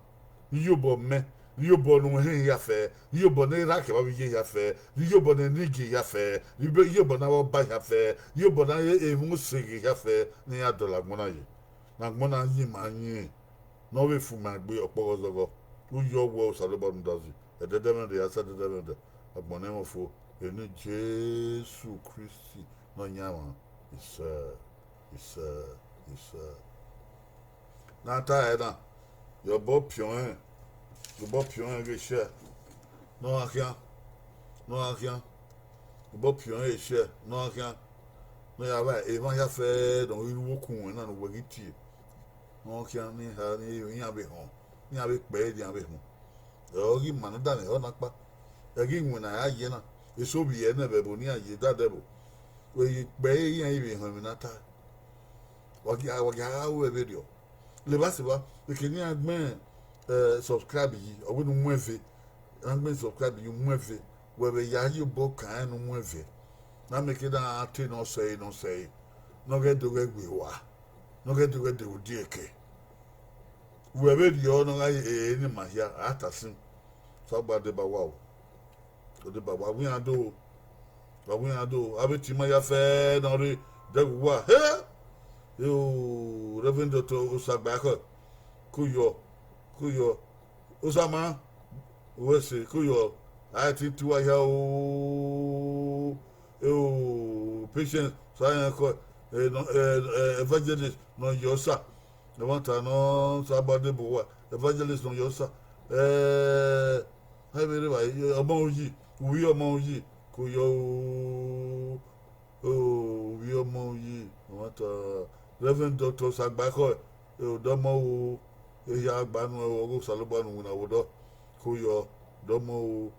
rhie iyobọ mẹ, rhie iyobọ ne uhẹnhẹn hia fẹ, rhie iyobọ ne erha kevbe avbe iye hia fẹ, rhie iyobọ ne enigie hia fẹ, rhie iyobọ ne avbe ọba hia fẹ, rhie iyobọ ne emwa oseghe hia fẹ, ne iran dọlọ agbọn na ye, ne agbọn na yin ima yin, ne ọ vbe fu ima egbe ọkpọghọ zọghọ. U yọ wẹ Osanobua rhunmwuda zẹ, ẹdẹdẹmwẹdẹ ya sẹ ẹdẹdẹmwẹdẹ, agbọn ne ẹmwẹ fo, eni Jesu Kristi Nọyaẹnmwa, isẹ, isẹ, isẹ. Ne a ta ẹre na, ye obọ piọn rẹn, ye obọ piọn rẹn ghe share, ne ọ gha khian, ne ọ gha khian, ye obọ piọn rẹn share, ne ọ gha khian, ne ọ ya vba emwa hia fẹ ne ọ ghi ru uwu okuwẹn na ne uwẹ ghi tie, ne ọ khian ne iran vbe họn, ne iran vbe kpẹre ne iran vbe họn. Ẹ ọ ghi ma ne ọ danmwehọ na kpa, ẹ ghi winna a ye na, eso vbiẹ nẹ vbe ẹvbo ne iran ye dadẹ ẹvbo, vbe ye kpẹre iran i vbe họn emwi ne a ta. Wa gia, wa gia gha ru ẹvberriọ. Levba sẹ evba, eke ne iran gbẹn, eh, subscribe yi, ọ wẹ ne u muẹn ve, iran gbẹn subscribe yi, u muẹn ve, wẹ vbe ya ye obọ kan rẹn ne u muẹn ve, ne a miẹn ke na te ne ọ sẹe, ne ọ sẹe, ne ọ ghẹ do ghẹ we ua, ne ọ ghẹ do ghẹ de odieke. Wẹ vberriọ ne ọ gha re ne ima hia, a ta sin. Osanobua deba uwa o. Ọ deba uwa, wa iran do, wa iran do, avbe eti ima hia fẹ ne ọ rre, dẹghe uwa, he! Eo, Reverend Doctor Osagbakhọ, ko yọ, ko yọ. Osama, wẹ sẹ, ko yọ, a i te tu uwa hia o. Eo, Patience, sa rẹn kọ, eh, nọ, eh, eh, Evangelist Nọyọsa, ẹmwata ne Osanobua deba uwa, Evangelist Nọyọsa, eh, a i vbe rre evbare, Ọmọuyi, Uwi Ọmọuyi, ko yọ o. O, Uwi Ọmọuyi, ẹmwata, Reverend Doctor Osagbakhọ, eh, odọmọ o, ehia gba nuẹn o, ọghe Osanobua ne u winna vbe odọ, ko yọ, dọmọ o.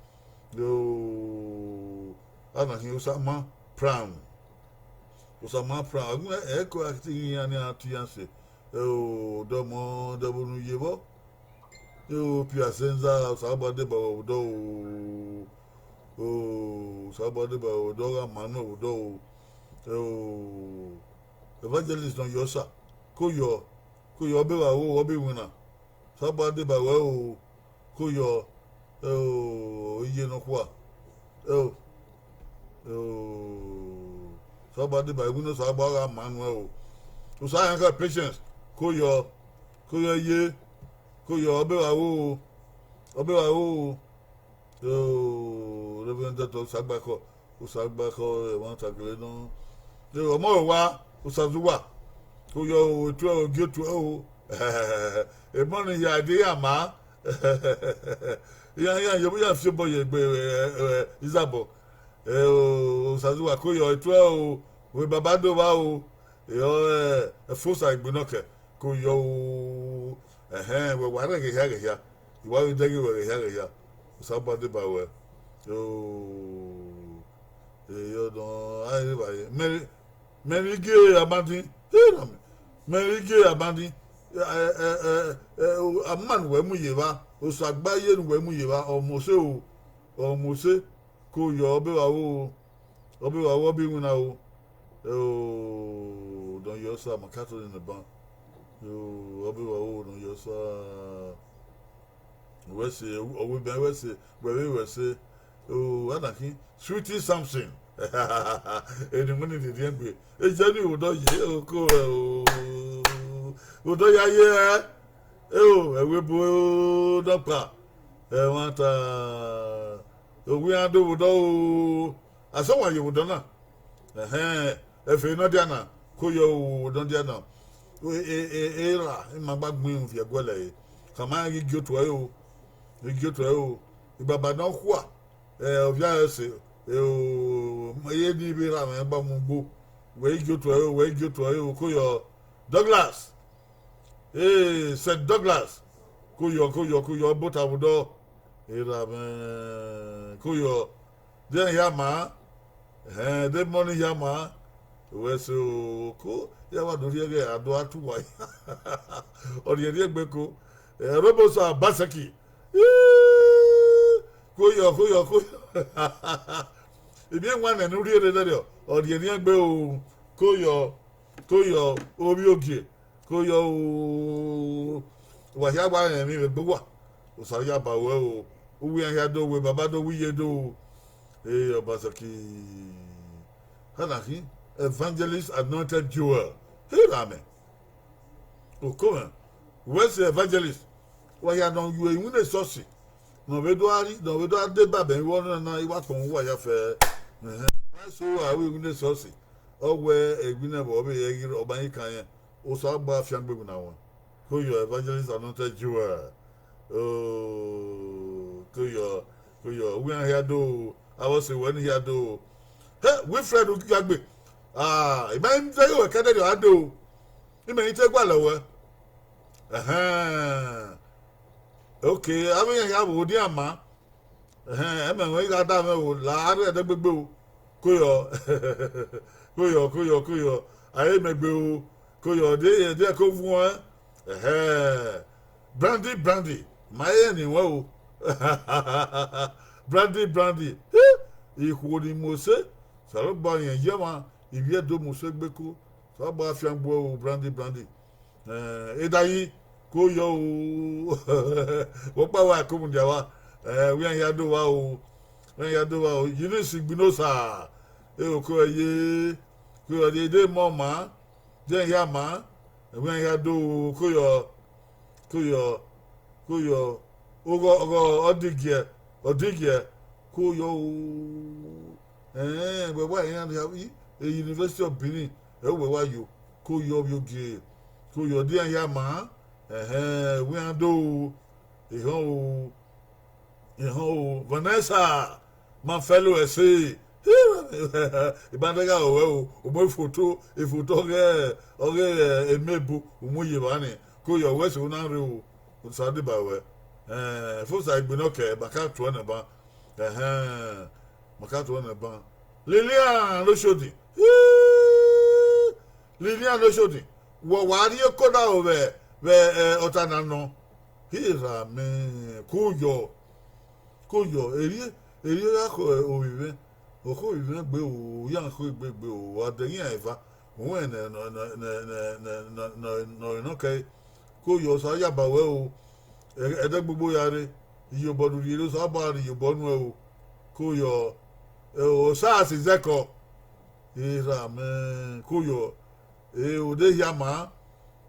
Yo, a na khin Osama Prime. Osama Prime, a gu ẹko a te ghi yan ne a tu iran sẹ. Eo, dọmọ, dọmọ ne u ye vbọ. Eo, Piazenza, Osanobua deba wẹ vbe odọ o. O, Osanobua deba wẹ vbe odọ, gha ma nuẹn vbe odọ o. Eo, Evangelist Nọyọsa, ko yọ, ko yọ, ọ be vba ro, ọ be winna. Osanobua deba wẹ o, ko yọ, eo, iye nọkhua. Eo, eo, Osanobua deba, iwinna Osanobua gha ma nuẹn o. Osa rẹn khẹ Patience, ko yọ, ko yọ ye, ko yọ, ọ bẹ vba ro, ọ bẹ vba ro. Reverend Doctor Osagbakọ, Osagbakọ, ẹmwata gele nọ. Ọmọ rẹ owa, Osazuwa, ko yọ o, etuẹ o, gie otuẹ o. Emọ ni hia de iran ma. Iran, iran, iran fi obọ ye egbe, eh, eh, Izabọ. Eh, o, Osazuwa, ko yọ etuẹ o, wẹ baba do vba o. Ehọ, eh, ẹfosa egbe nọ kẹ, ko yọ o. Ẹhẹn, wẹ wa rre ghẹ hia ghẹ hia, I wa vbe dẹghe wẹ ghẹ hia ghẹ hia. Osanobua deba ruẹ. O, eyọ nọ, a i rre evbare. Mẹ, mẹ vbe gie Amadi, he na mẹ, mẹ vbe gie Amadi, eh, eh, eh, eh, o, ama ne uwẹ mu ye evba, Osagbaye ne uwẹ mu ye evba, ọ mose o, ọ mose, ko yọ, ọ bẹ vba ro, ọ bẹ vba ro, ọ bẹ iwinna ro. O, nọ yọ sa, ma ka to nene ban. O, ọ bẹ vba ro, nọ yọ sa. Wẹ se, ọ wẹ bẹn wẹ se, wẹ vbe wẹ se. O, ana khin, Sweetie Samson. Eni mu ni rhiẹnrhiẹn gbe. E jẹ ni odọ ye oko rẹ o. Odọ ya ye ẹ. E o, ẹvbo ebo nọkpa. Ẹmwata. Owu iran do vbe odọ o. Asọmwa ye vbe odọ na. Ẹhẹn, ẹfe nọ dia na, ko yọ o, nọ dia na. E, e, e, erha ima gba gbẹn irun viẹ guẹlẹ ẹre. Khama iran ghi gie otu ẹre o, ghi gie otu ẹre o. Igbagba ne ọ khua, eh, ovbi ẹre ẹse, eh, o, eye ni vbe erha mwẹ gba mu ugbo. Wẹ i gie otu ẹre o, wẹ i gie otu ẹre o, ko yọ Douglas. Eh, Saint Douglas, ko yọ, ko yọ, ko yọ, bota vbe odọ. Erha mwẹ, ko yọ. Deghẹ hia ma, ẹhẹn, de mọ ni hia ma, wẹ se oko, ya wa do rhie ẹghẹ a do a tu uwa. Ọ rhiẹnrhiẹn egbe ko, eh, Robosa Obaseki, ii, ko yọ, ko yọ, ko yọ. Imiẹnwan nẹ ne u rhie rre nẹrriọ, ọ rhiẹnrhiẹn egbe o, ko yọ, ko yọ, ovbi ogie, ko yọ o, wa hia wa rẹn emwi vbe egbe uwa, Osa ya ba ruẹ o, uwu iran hia do, wẹ baba do, wẹ iye do o. Eh, Obaseki, ana khin, Evangelist Anointed Joel, he ra mẹ. Oko mwẹ, wẹ se Evangelist, wa hia nọ yu iwinna esọsi, ne ọ vbe do a rri, ne ọ vbe do a deba bẹn vbe ọnọna, I wa kpọnmwẹ uwa ya fẹ. Ẹhẹn. Wẹ so a ru iwinna esọsi, ọ wẹ iwinna vbe ọ vbe rẹn ghi rre, ọ ma ghi kan rẹn, Osanobua fiangbe winna ruẹn. Ko yọ Evangelist Anointed Joel. O, ko yọ, ko yọ, uwu iran hia do, avbe ọse wẹ ni hia do. He, Wilfred Ugiagbe. Ah, I ma i zẹ ighe wẹ kẹdẹrriọ a do. Imẹ i te gualọ wẹ. Ẹhẹn. Okay, avbe iran hia vbe odian ma. Ẹhẹn, ẹmwẹ mwẹ gha da mwẹ o, la a rre ẹdẹgbegbe o. Ko yọ, ko yọ, ko yọ, ko yọ. A re mẹ gbe o. Ko yọ, de, de ko vuọn. Ẹhẹn. Brandy, Brandy, ma rẹn ne wẹ o. Brandy, Brandy. Ikhuo ni mose, Osanobua rẹn ye emwa, ivbi Ẹdo mose gbe ko. Osanobua fiangbe o, Brandy, Brandy. Eh, Edayi, ko yọ o. Wẹ ọkpa wa ko mudia wa. Eh, wẹ iran hia do vba o. Wẹ iran hia do vba o. Eunice Igbinosa. E o ko ye. Ko yọ de, de mọ ma. De iran hia ma. Eh, wẹ iran hia do o. Ko yọ. Ko yọ. Ko yọ. Oghọ, oghọ, Ọdigiẹ. Ọdigiẹ. Ko yọ o. Ẹn, wẹ wa iran rhia vbe e University of Benin, ẹ wẹ wa yo, ko yọ vbe ogie, ko yọ de iran hia ma, ẹhẹn, wẹ iran do, ehọn o, ehọn o, Vanessa, ma fẹlo ẹse, ibanẹgha ruẹ o, u mu ifoto, ifoto ọghe, ọghe, eh, emebo, u mu ye evba ni, ko yọ wẹ ẹse u na rre o, Osa deba ruẹ, ẹn, ẹfosa egbe nọ kẹ, ma ka tuẹ nẹ ban, ẹhẹn. Ma ka tuẹ nẹ ban. Lilian Oshodi. Hii! Lilian Oshodi. Wẹ wa rrie eko na ro vbe, vbe, eh, ọta na nọ. Hira mẹ, ko yọ. Ko yọ. Erriẹ, erriẹ gha kho, eh, ovbi mwẹ. Ọ kho ovbi mwẹ gbe o, iran kho egbe gbe o, wa dẹ iran eva. Uwẹ nẹ, nọ, nọ, nọ, nọ, nọ, nọ, nọ, nọ, nọ, kẹ. Ko yọ, Osa ya ba ruẹ o. Ẹ-, ẹdẹgbogbo ya rre, iyobọ ne u rhie re, Osanobua rhie iyobọ nuẹn o. Ko yọ, eh, Osa si zẹkọ. Erha mwẹ, ko yọ, e, odẹ hia ma,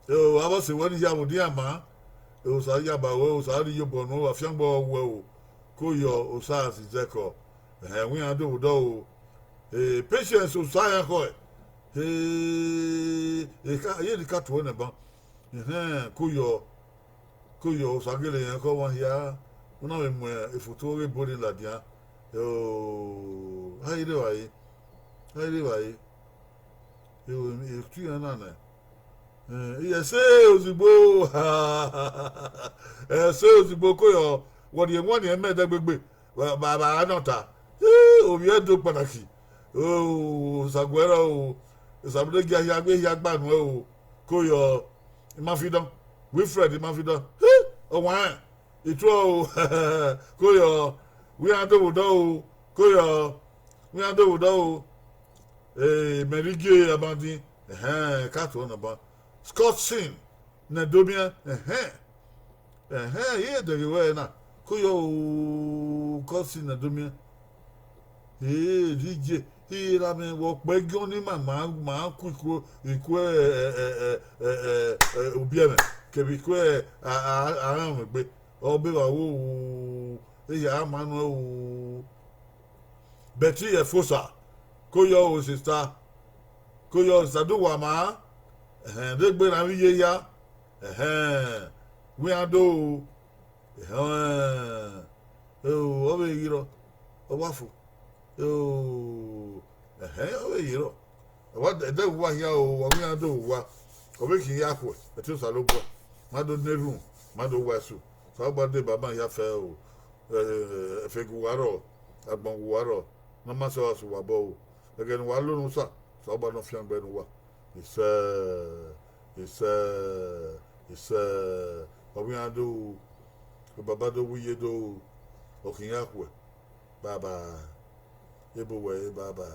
e, avbe ọse wẹ ni hia vbe odian ma, e, Osa ya ba ruẹ, Osa rhie iyobọ nuẹn, afiangbe ọ wẹ o, ko yọ, Osa si zẹkọ, ẹhẹn, wẹ iran do vbe odọ o, e, Patience Osa rẹn khọe, e, e ka, e ye ne I ka tuẹ nẹ ban, ẹhẹn, ko yọ, ko yọ, Osa gele rẹn khọ ọmwa hia, u na vbe mu efoto ọghe ebo ni ladian, o, a i rre evbare, a i rre evbare, e, etu iran na nẹ, e, ẹse ozugbo, ẹse ozugbo, ko yọ, wẹ rhie wan ni ẹmwẹ ẹdẹgbegbe, vbe, vbe, vbe a nọ ta, e, ovbi Ẹdo kpanaki, o, Osa guẹ rrọọ o, Osa vbe ne gia hia gbe hia gba nuẹn o, ko yọ, Imafidan, Wilfred Imafidan, e, ọwanrẹn, I tuẹ o, ko yọ, wẹ iran do vbe odọ o, ko yọ, wẹ iran do vbe odọ o, e, Mary J Abandin, ẹhẹn, ka tuẹ nọ ban, Scottson ne Ẹdomiẹn, ẹhẹn, ẹhẹn, I re dẹghe wẹ na, ko yọ o, Scottson ne Ẹdomiẹn, e, D J, I ra mwẹ vbe ọkpẹgiọn ni ma, ma, ma ku ikue, ikue, e, e, e, e, e, e, ubiẹmwẹ, kevbe ikue, a, a, aranmwẹ egbe, ọ be vba wo o, ehia ma nuẹn o, Betty Efosa, ko yọ o sister, ko yọ sister, do uwa ma, ẹhẹn, de gbe na vbe iye hia, ẹhẹn, wẹ iran do o, ẹhẹn, e, ọ vbe ghi rrọọ, ọ wa fo, e, ẹhẹn, ọ vbe ghi rrọọ, ọ wa ẹdẹ vbe uwa hia o, wa wẹ iran do vbe uwa, ọ vbe khin ya khuẹ, ẹtin Osanobua, ma do ne erhunmwu, ma do wa ẹse, Osanobua deba ma hia fẹ o, e, ẹfe gu uwa rrọọ, agbọn gu uwa rrọọ, ne ọ ma sẹ uwa sẹ uwa obọ o, ẹghẹ ne uwa lo ne Osa, Osanobua ne ọ fiangbe ne uwa, isẹ, isẹ, isẹ, ọ vbe iran do, baba do vbe iye do, ọ khin ya khuẹ, baba, ebo wẹ re baba.